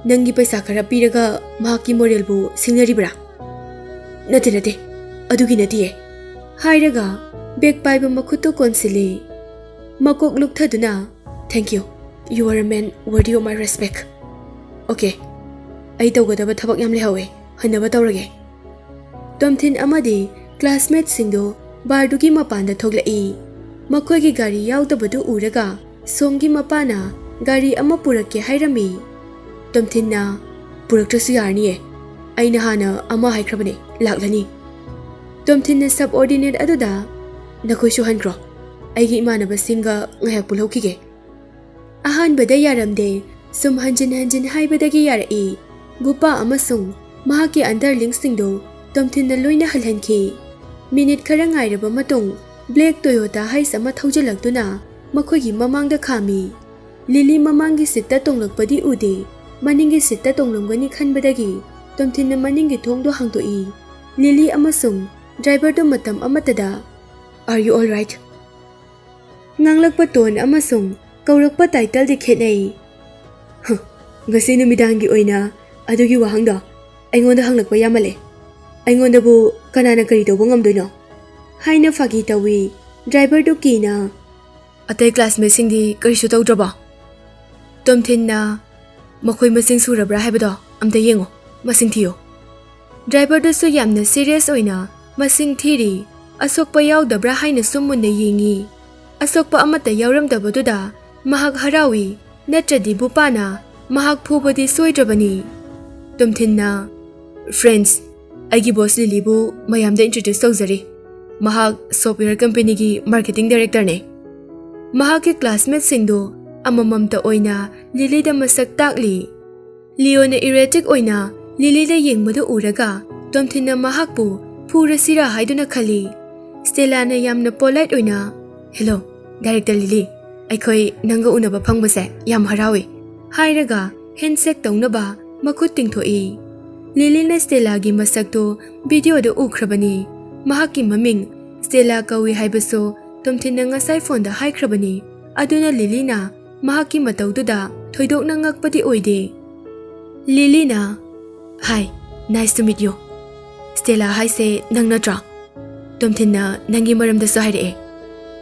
ꯅꯪꯒꯤ ꯄꯩꯁꯥ ꯈꯔ ꯄꯤꯔꯒ ꯃꯍꯥꯛꯀꯤ moralꯕꯨ ꯁꯤꯡꯅꯔꯤꯕ꯭ꯔꯥ?" "ꯅꯠꯇꯦ, ꯅꯠꯇꯦ, ꯑꯗꯨꯒꯤ ꯅꯠꯇꯤꯌꯦ," ꯍꯥꯏꯔꯒ bag ꯄꯥꯏꯕ ꯃꯈꯨꯠꯇꯨ ꯀꯣꯟꯁꯤꯜꯂꯤ꯫ ꯃꯀꯣꯛ ꯂꯨꯛꯊꯗꯨꯅ, "Thank you. You are a man worthy of my respect. Okay, ꯑꯩ ꯇꯧꯒꯗꯕ ꯊꯕꯛ ꯌꯥꯝ ꯂꯩꯍꯧꯋꯦ, ꯍꯟꯅꯕ ꯇꯧꯔꯒꯦ"꯫ ꯇꯣꯝꯊꯤꯟ ꯑꯃꯗꯤ classmateꯁꯤꯡꯗꯨ barꯗꯨꯒꯤ ꯃꯄꯥꯟꯗ ꯊꯣꯛꯂꯛꯏ꯫ ꯃꯈꯣꯏꯒꯤ ꯒꯥꯔꯤ ꯌꯥꯎꯗꯕꯗꯨ ꯎꯔꯒ ꯁꯣꯝꯒꯤ ꯃꯄꯥꯅ ꯒꯥꯔꯤ ꯑꯃ ꯄꯨꯔꯛꯀꯦ ꯍꯥꯏꯔꯝꯃꯤ꯫ ꯇꯣꯝꯊꯤꯟꯅ, "ꯄꯨꯔꯛꯇ꯭ꯔꯁꯨ ꯌꯥꯔꯅꯤꯌꯦ, ꯑꯩꯅ ꯍꯥꯟꯅ ꯑꯃ ꯍꯥꯏꯈ꯭ꯔꯕꯅꯦ, ꯂꯥꯛꯂꯅꯤ"꯫ ꯇꯣꯝꯊꯤꯟꯅ subordinate ꯑꯗꯨꯗ, "ꯅꯈꯣꯏꯁꯨ ꯍꯟꯈ꯭ꯔꯣ, ꯑꯩꯒꯤ ꯏꯃꯥꯟꯅꯕꯁꯤꯡꯒ ꯉꯥꯏꯍꯥꯛ ꯄꯨꯜꯍꯧꯈꯤꯒꯦ"꯫ ꯑꯍꯥꯟꯕꯗ ꯌꯥꯔꯝꯗꯦ꯫ ꯁꯨꯝ ꯍꯟꯖꯤꯟ ꯍꯟꯖꯤꯟ ꯍꯥꯏꯕꯗꯒꯤ ꯌꯥꯔꯛꯏ꯫ ꯚꯨꯄꯥ ꯑꯃꯁꯨꯡ ꯃꯍꯥꯛꯀꯤ underlingꯁꯤꯡꯗꯨ ꯇꯣꯝꯊꯤꯟꯅ ꯂꯣꯏꯅ ꯍꯜꯍꯟꯈꯤ꯫ Minute ꯈꯔ ꯉꯥꯏꯔꯕ ꯃꯇꯨꯡ, black Toyota Hiace ꯑꯃ ꯊꯧꯖꯤꯜꯂꯛꯇꯨꯅ ꯃꯈꯣꯏꯒꯤ ꯃꯃꯥꯡꯗ ꯈꯥꯝꯃꯤ꯫ ꯂꯤꯂꯤ ꯃꯃꯥꯡꯒꯤ seatꯇ ꯇꯣꯡꯂꯛꯄꯗꯤ ꯎꯗꯦ꯫ ꯃꯅꯤꯡꯒꯤ seatꯇ ꯇꯣꯡꯂꯝꯒꯅꯤ ꯈꯟꯕꯗꯒꯤ ꯇꯣꯝꯊꯤꯟꯅ ꯃꯅꯤꯡꯒꯤ ꯊꯣꯡꯗꯨ ꯍꯥꯡꯗꯣꯛꯏ꯫ ꯂꯤꯂꯤ ꯑꯃꯁꯨꯡ driverꯗꯨ ꯃꯇꯝ ꯑꯃꯠꯇꯗ, "Are you all right?" ꯉꯥꯡꯂꯛꯄ tone ꯑꯃꯁꯨꯡ ꯀꯧꯔꯛꯄ titleꯗꯤ ꯈꯦꯠꯅꯩ꯫ "ꯍ, ꯉꯁꯤ ꯅꯨꯃꯤꯗꯥꯡꯒꯤ ꯑꯣꯏꯅ ꯑꯗꯨꯒꯤ ꯋꯥꯍꯪꯗꯣ ꯑꯩꯉꯣꯟꯗ ꯍꯪꯂꯛꯄ ꯌꯥꯝꯃꯜꯂꯦ꯫ ꯑꯩꯉꯣꯟꯗꯕꯨ ꯀꯅꯥꯅ ꯀꯔꯤ ꯇꯧꯕ ꯉꯝꯗꯣꯏꯅꯣ?" ꯍꯥꯏꯅ ꯐꯥꯒꯤ ꯇꯧꯏ꯫ Driverꯗꯨ ꯀꯤꯅ, "ꯑꯇꯩ classmateꯁꯤꯡꯗꯤ ꯀꯔꯤꯁꯨ ꯇꯧꯗ꯭ꯔꯕꯣ?" ꯇꯣꯝꯊꯤꯟꯅ, "ꯃꯈꯣꯏ ꯃꯁꯤꯡ ꯁꯨꯔꯕ꯭ꯔꯥ ꯍꯥꯏꯕꯗꯣ ꯑꯝꯇ ꯌꯦꯡꯉꯨ, ꯃꯁꯤꯡ ꯊꯤꯌꯨ"꯫ Driverꯗꯨꯁꯨ ꯌꯥꯝꯅ serious ꯑꯣꯏꯅ ꯃꯁꯤꯡ ꯊꯤꯔꯤ꯫ ꯑꯁꯣꯛꯄ ꯌꯥꯎꯗꯕ꯭ꯔꯥ ꯍꯥꯏꯅꯁꯨ ꯃꯨꯟꯅ ꯌꯦꯡꯉꯤ꯫ ꯑꯁꯣꯛꯄ ꯑꯃꯠꯇ ꯌꯥꯎꯔꯝꯗꯕꯗꯨꯗ ꯃꯍꯥꯛ ꯍꯔꯥꯎꯏ, ꯅꯠꯇ꯭ꯔꯗꯤ ꯚꯨꯄꯥꯅ ꯃꯍꯥꯛ ꯐꯨꯕꯗꯤ ꯁꯣꯏꯗ꯭ꯔꯕꯅꯤ꯫ ꯇꯣꯝꯊꯤꯟꯅ, "Friends, ꯑꯩꯒꯤ boss ꯂꯤꯂꯤꯕꯨ ꯃꯌꯥꯝꯗ introduce ꯇꯧꯖꯔꯤ꯫ ꯃꯍꯥꯛ software companyꯒꯤ marketing directorꯅꯦ"꯫ ꯃꯍꯥꯛꯀꯤ classmateꯁꯤꯡꯗꯨ ꯑꯃꯃꯝꯇ ꯑꯣꯏꯅ ꯂꯤꯂꯤꯗ ꯃꯁꯛ ꯇꯥꯛꯂꯤ꯫ ꯂꯤꯌꯣꯅ erratic ꯑꯣꯏꯅ ꯂꯤꯂꯤꯗ ꯌꯦꯡꯕꯗꯨ ꯎꯔꯒ ꯇꯣꯝꯊꯤꯟꯅ ꯃꯍꯥꯛꯄꯨ ꯐꯨꯔꯁꯤꯔꯥ ꯍꯥꯏꯗꯨꯅ ꯈꯜꯂꯤ꯫ ꯁ꯭ꯇꯦꯂꯥꯅ ꯌꯥꯝꯅ ꯄꯣꯂꯥꯏꯠ ꯑꯣꯏꯅ, "ꯍꯦꯂꯣ, ꯗꯥꯏꯔꯦꯛꯇꯔ ꯂꯤꯂꯤ, ꯑꯩꯈꯣꯏ ꯅꯪꯒ ꯎꯅꯕ ꯐꯪꯕꯁꯦ ꯌꯥꯝ ꯍꯔꯥꯎꯏ" ꯍꯥꯏꯔꯒ ꯍꯦꯟꯁꯦꯛ ꯇꯧꯅꯕ ꯃꯈꯨꯠ ꯇꯤꯡꯊꯣꯛꯏ꯫ ꯂꯤꯂꯤꯅ ꯁ꯭ꯇꯦꯂꯥꯒꯤ ꯃꯁꯛꯇꯨ ꯚꯤꯗꯤꯑꯣꯗ ꯎꯈ꯭ꯔꯕꯅꯤ꯫ ꯃꯍꯥꯛꯀꯤ ꯃꯃꯤꯡ ꯁ꯭ꯇꯦꯂꯥ ꯀꯧꯏ ꯍꯥꯏꯕꯁꯨ ꯇꯣꯝꯊꯤꯟꯅ ꯉꯁꯥꯏ ꯐꯣꯟꯗ ꯍꯥꯏꯈ꯭ꯔꯕꯅꯤ꯫ ꯑꯗꯨꯅ ꯂꯤꯂꯤꯅ ꯃꯍꯥꯛꯀꯤ ꯃꯇꯧꯗꯨꯗ ꯊꯣꯏꯗꯣꯛꯅ ꯉꯛꯄꯗꯤ ꯑꯣꯏꯗꯦ꯫ ꯂꯤꯂꯤꯅ, "Hi, nice to meet you꯫ ꯁ꯭ꯇꯦꯂꯥ ꯍꯥꯏꯁꯦ ꯅꯪ ꯅꯠꯇ꯭ꯔꯣ? ꯇꯣꯝꯊꯤꯟꯅ ꯅꯪꯒꯤ ꯃꯔꯝꯗꯁꯨ ꯍꯥꯏꯔꯛꯑꯦ꯫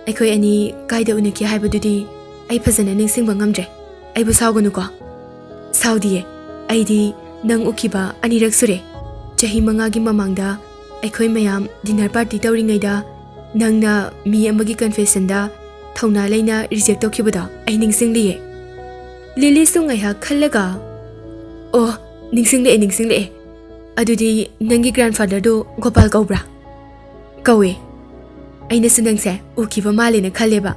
ꯑꯩꯈꯣꯏ ꯑꯅꯤ ꯀꯥꯏꯗ ꯎꯅꯈꯤ ꯍꯥꯏꯕꯗꯨꯗꯤ ꯑꯩ ꯐꯖꯅ ꯅꯤꯡꯁꯤꯡꯕ ꯉꯝꯗ꯭ꯔꯦ꯫ ꯑꯩꯕꯨ ꯁꯥꯎꯒꯅꯨꯀꯣ꯫" "ꯁꯥꯎꯗꯤꯌꯦ꯫ ꯑꯩꯗꯤ ꯅꯪ ꯎꯈꯤꯕ ꯑꯅꯤꯔꯛ ꯁꯨꯔꯦ꯫ ꯆꯍꯤ ꯃꯉꯥꯒꯤ ꯃꯃꯥꯡꯗ ꯑꯩꯈꯣꯏ ꯃꯌꯥꯝ ꯗꯤꯅꯔ ꯄꯥꯔꯇꯤ ꯇꯧꯔꯤꯉꯩꯗ ꯅꯪꯅ ꯃꯤ ꯑꯃꯒꯤ ꯀꯟꯐꯦꯁꯟꯗ ꯊꯧꯅꯥ ꯂꯩꯅ ꯔꯤꯖꯦꯛ ꯇꯧꯈꯤꯕꯗꯣ ꯑꯩ ꯅꯤꯡꯁꯤꯡꯂꯤꯌꯦ꯫" ꯂꯤꯂꯤꯁꯨ ꯉꯥꯏꯍꯥꯛ ꯈꯜꯂꯒ, "ꯑꯣ, ꯅꯤꯡꯁꯤꯡꯂꯛꯑꯦ, ꯅꯤꯡꯁꯤꯡꯂꯛꯑꯦ꯫ ꯑꯗꯨꯗꯤ ꯅꯪꯒꯤ ꯒ꯭ꯔꯥꯟꯐꯥꯗꯔꯗꯨ ꯒꯣꯄꯥꯜ ꯀꯧꯕ꯭ꯔꯥ?" "ꯀꯧꯋꯦ꯫ ꯑꯩꯅꯁꯨ ꯅꯪꯁꯦ ꯎꯈꯤꯕ ꯃꯥꯜꯂꯦꯅ ꯈꯜꯂꯦꯕ꯫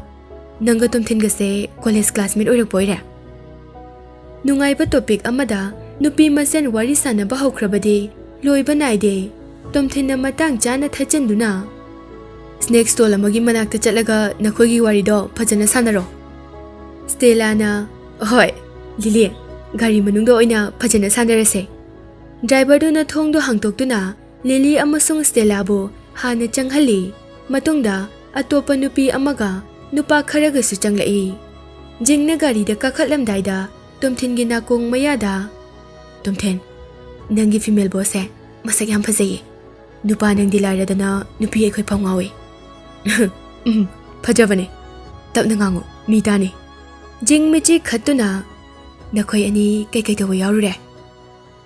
ꯅꯪꯒ ꯇꯣꯝꯊꯤꯟꯒꯁꯦ ꯀꯣꯂꯦꯖ ꯀ꯭ꯂꯥꯁꯃꯦꯠ ꯑꯣꯏꯔꯛꯄ ꯑꯣꯏꯔꯦ?" ꯅꯨꯡꯉꯥꯏꯕ ꯇꯣꯄꯤꯛ ꯑꯃꯗ ꯅꯨꯄꯤ ꯃꯁꯦꯟ ꯋꯥꯔꯤ ꯁꯥꯟꯅꯕ ꯍꯧꯈ꯭ꯔꯕꯗꯤ ꯂꯣꯏꯕ ꯅꯥꯏꯗꯦ꯫ ꯇꯣꯝꯊꯤꯟꯅ ꯃꯇꯥꯡ ꯆꯥꯅ ꯊꯠꯆꯤꯟꯗꯨꯅ, "ꯁ꯭ꯅꯦꯛ ꯁ꯭ꯇꯣꯜ ꯑꯃꯒꯤ ꯃꯅꯥꯛꯇ ꯆꯠꯂꯒ ꯅꯈꯣꯏꯒꯤ ꯋꯥꯔꯤꯗꯣ ꯐꯖꯅ ꯁꯥꯟꯅꯔꯣ꯫" ꯁ꯭ꯇꯦꯂꯥꯅ, "ꯍꯣꯏ, ꯂꯤꯂꯤ, ꯒꯥꯔꯤ ꯃꯅꯨꯡꯗ ꯑꯣꯏꯅ ꯐꯖꯅ ꯁꯥꯟꯅꯔꯁꯦ꯫" ꯗ꯭ꯔꯥꯏꯚꯔꯗꯨꯅ ꯊꯣꯡꯗꯣ ꯍꯥꯡꯗꯣꯛꯇꯨꯅ ꯂꯤꯂꯤ ꯑꯃꯁꯨꯡ ꯁ꯭ꯇꯦꯂꯥꯕꯨ ꯍꯥꯟꯅ ꯆꯪꯍꯜꯂꯤ꯫ ꯃꯇꯨꯡꯗ ꯑꯇꯣꯞꯄ ꯅꯨꯄꯤ ꯑꯃꯒ ꯅꯨꯄꯥ ꯈꯔꯒꯁꯨ ꯆꯪꯂꯛꯏ꯫ ꯖꯤꯡꯅ ꯒꯥꯔꯤꯗ ꯀꯥꯈꯠꯂꯝꯗꯥꯏꯗ ꯇꯣꯝꯊꯤꯟꯒꯤ ꯅꯥꯀꯣꯡ ꯃꯌꯥꯗ, "ꯇꯣꯝꯊꯤꯟ, ꯅꯪꯒꯤ ꯐꯤꯃꯦꯜ ꯕꯣꯁꯁꯦ ꯃꯁꯛ ꯌꯥꯝ ꯐꯖꯩꯌꯦ꯫ ꯅꯨꯄꯥ ꯅꯪꯗꯤ ꯂꯥꯏꯔꯗꯅ ꯅꯨꯄꯤ ꯑꯩꯈꯣꯏ ꯐꯥꯎ ꯉꯥꯎꯏ꯫" "ꯎꯝ, ꯐꯖꯕꯅꯦ꯫ ꯇꯞꯅ ꯉꯥꯡꯉꯨ, ꯃꯤ ꯇꯥꯅꯤ꯫" ꯖꯤꯡ ꯃꯤꯠꯆꯤ ꯈꯠꯇꯨꯅ, "ꯅꯈꯣꯏ ꯑꯅꯤ ꯀꯩꯀꯩ ꯇꯧꯕ ꯌꯥꯎꯔꯨꯔꯦ?"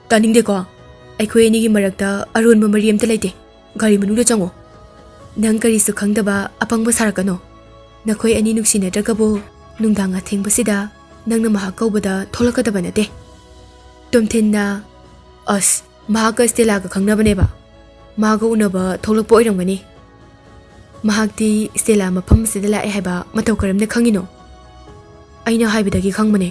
"ꯇꯥꯅꯤꯡꯗꯦꯀꯣ꯫ ꯑꯩꯈꯣꯏ ꯑꯅꯤꯒꯤ ꯃꯔꯛꯇ ꯑꯔꯣꯟꯕ ꯃꯔꯤ ꯑꯝꯇ ꯂꯩꯇꯦ꯫ ꯒꯥꯔꯤ ꯃꯅꯨꯡꯗ ꯆꯪꯉꯣ꯫ ꯅꯪ ꯀꯔꯤꯁꯨ ꯈꯪꯗꯕ ꯑꯄꯪꯕ ꯁꯥꯔꯛꯀꯅꯣ꯫ ꯅꯈꯣꯏ ꯑꯅꯤ ꯅꯨꯡꯁꯤꯅꯗ꯭ꯔꯒꯕꯨ ꯅꯨꯡꯗꯥꯡ ꯑꯊꯦꯡꯕꯁꯤꯗ ꯅꯪꯅ ꯃꯍꯥꯛ ꯀꯧꯕꯗ ꯊꯣꯛꯂꯛꯀꯗꯕ ꯅꯠꯇꯦ꯫" ꯇꯣꯝꯊꯤꯟꯅ, "ꯑꯁ, ꯃꯍꯥꯛꯀ ꯁ꯭ꯇꯦꯂꯥꯒ ꯈꯪꯅꯕꯅꯦꯕ꯫ ꯃꯥꯒ ꯎꯅꯕ ꯊꯣꯛꯂꯛꯄ ꯑꯣꯏꯔꯝꯒꯅꯤ꯫ ꯃꯍꯥꯛꯇꯤ ꯁ꯭ꯇꯦꯂꯥ ꯃꯐꯝ ꯑꯁꯤꯗ ꯂꯥꯛꯑꯦ ꯍꯥꯏꯕ ꯃꯇꯧ ꯀꯔꯝꯅ ꯈꯪꯉꯤꯅꯣ?" "ꯑꯩꯅ ꯍꯥꯏꯕꯗꯒꯤ ꯈꯪꯕꯅꯦ꯫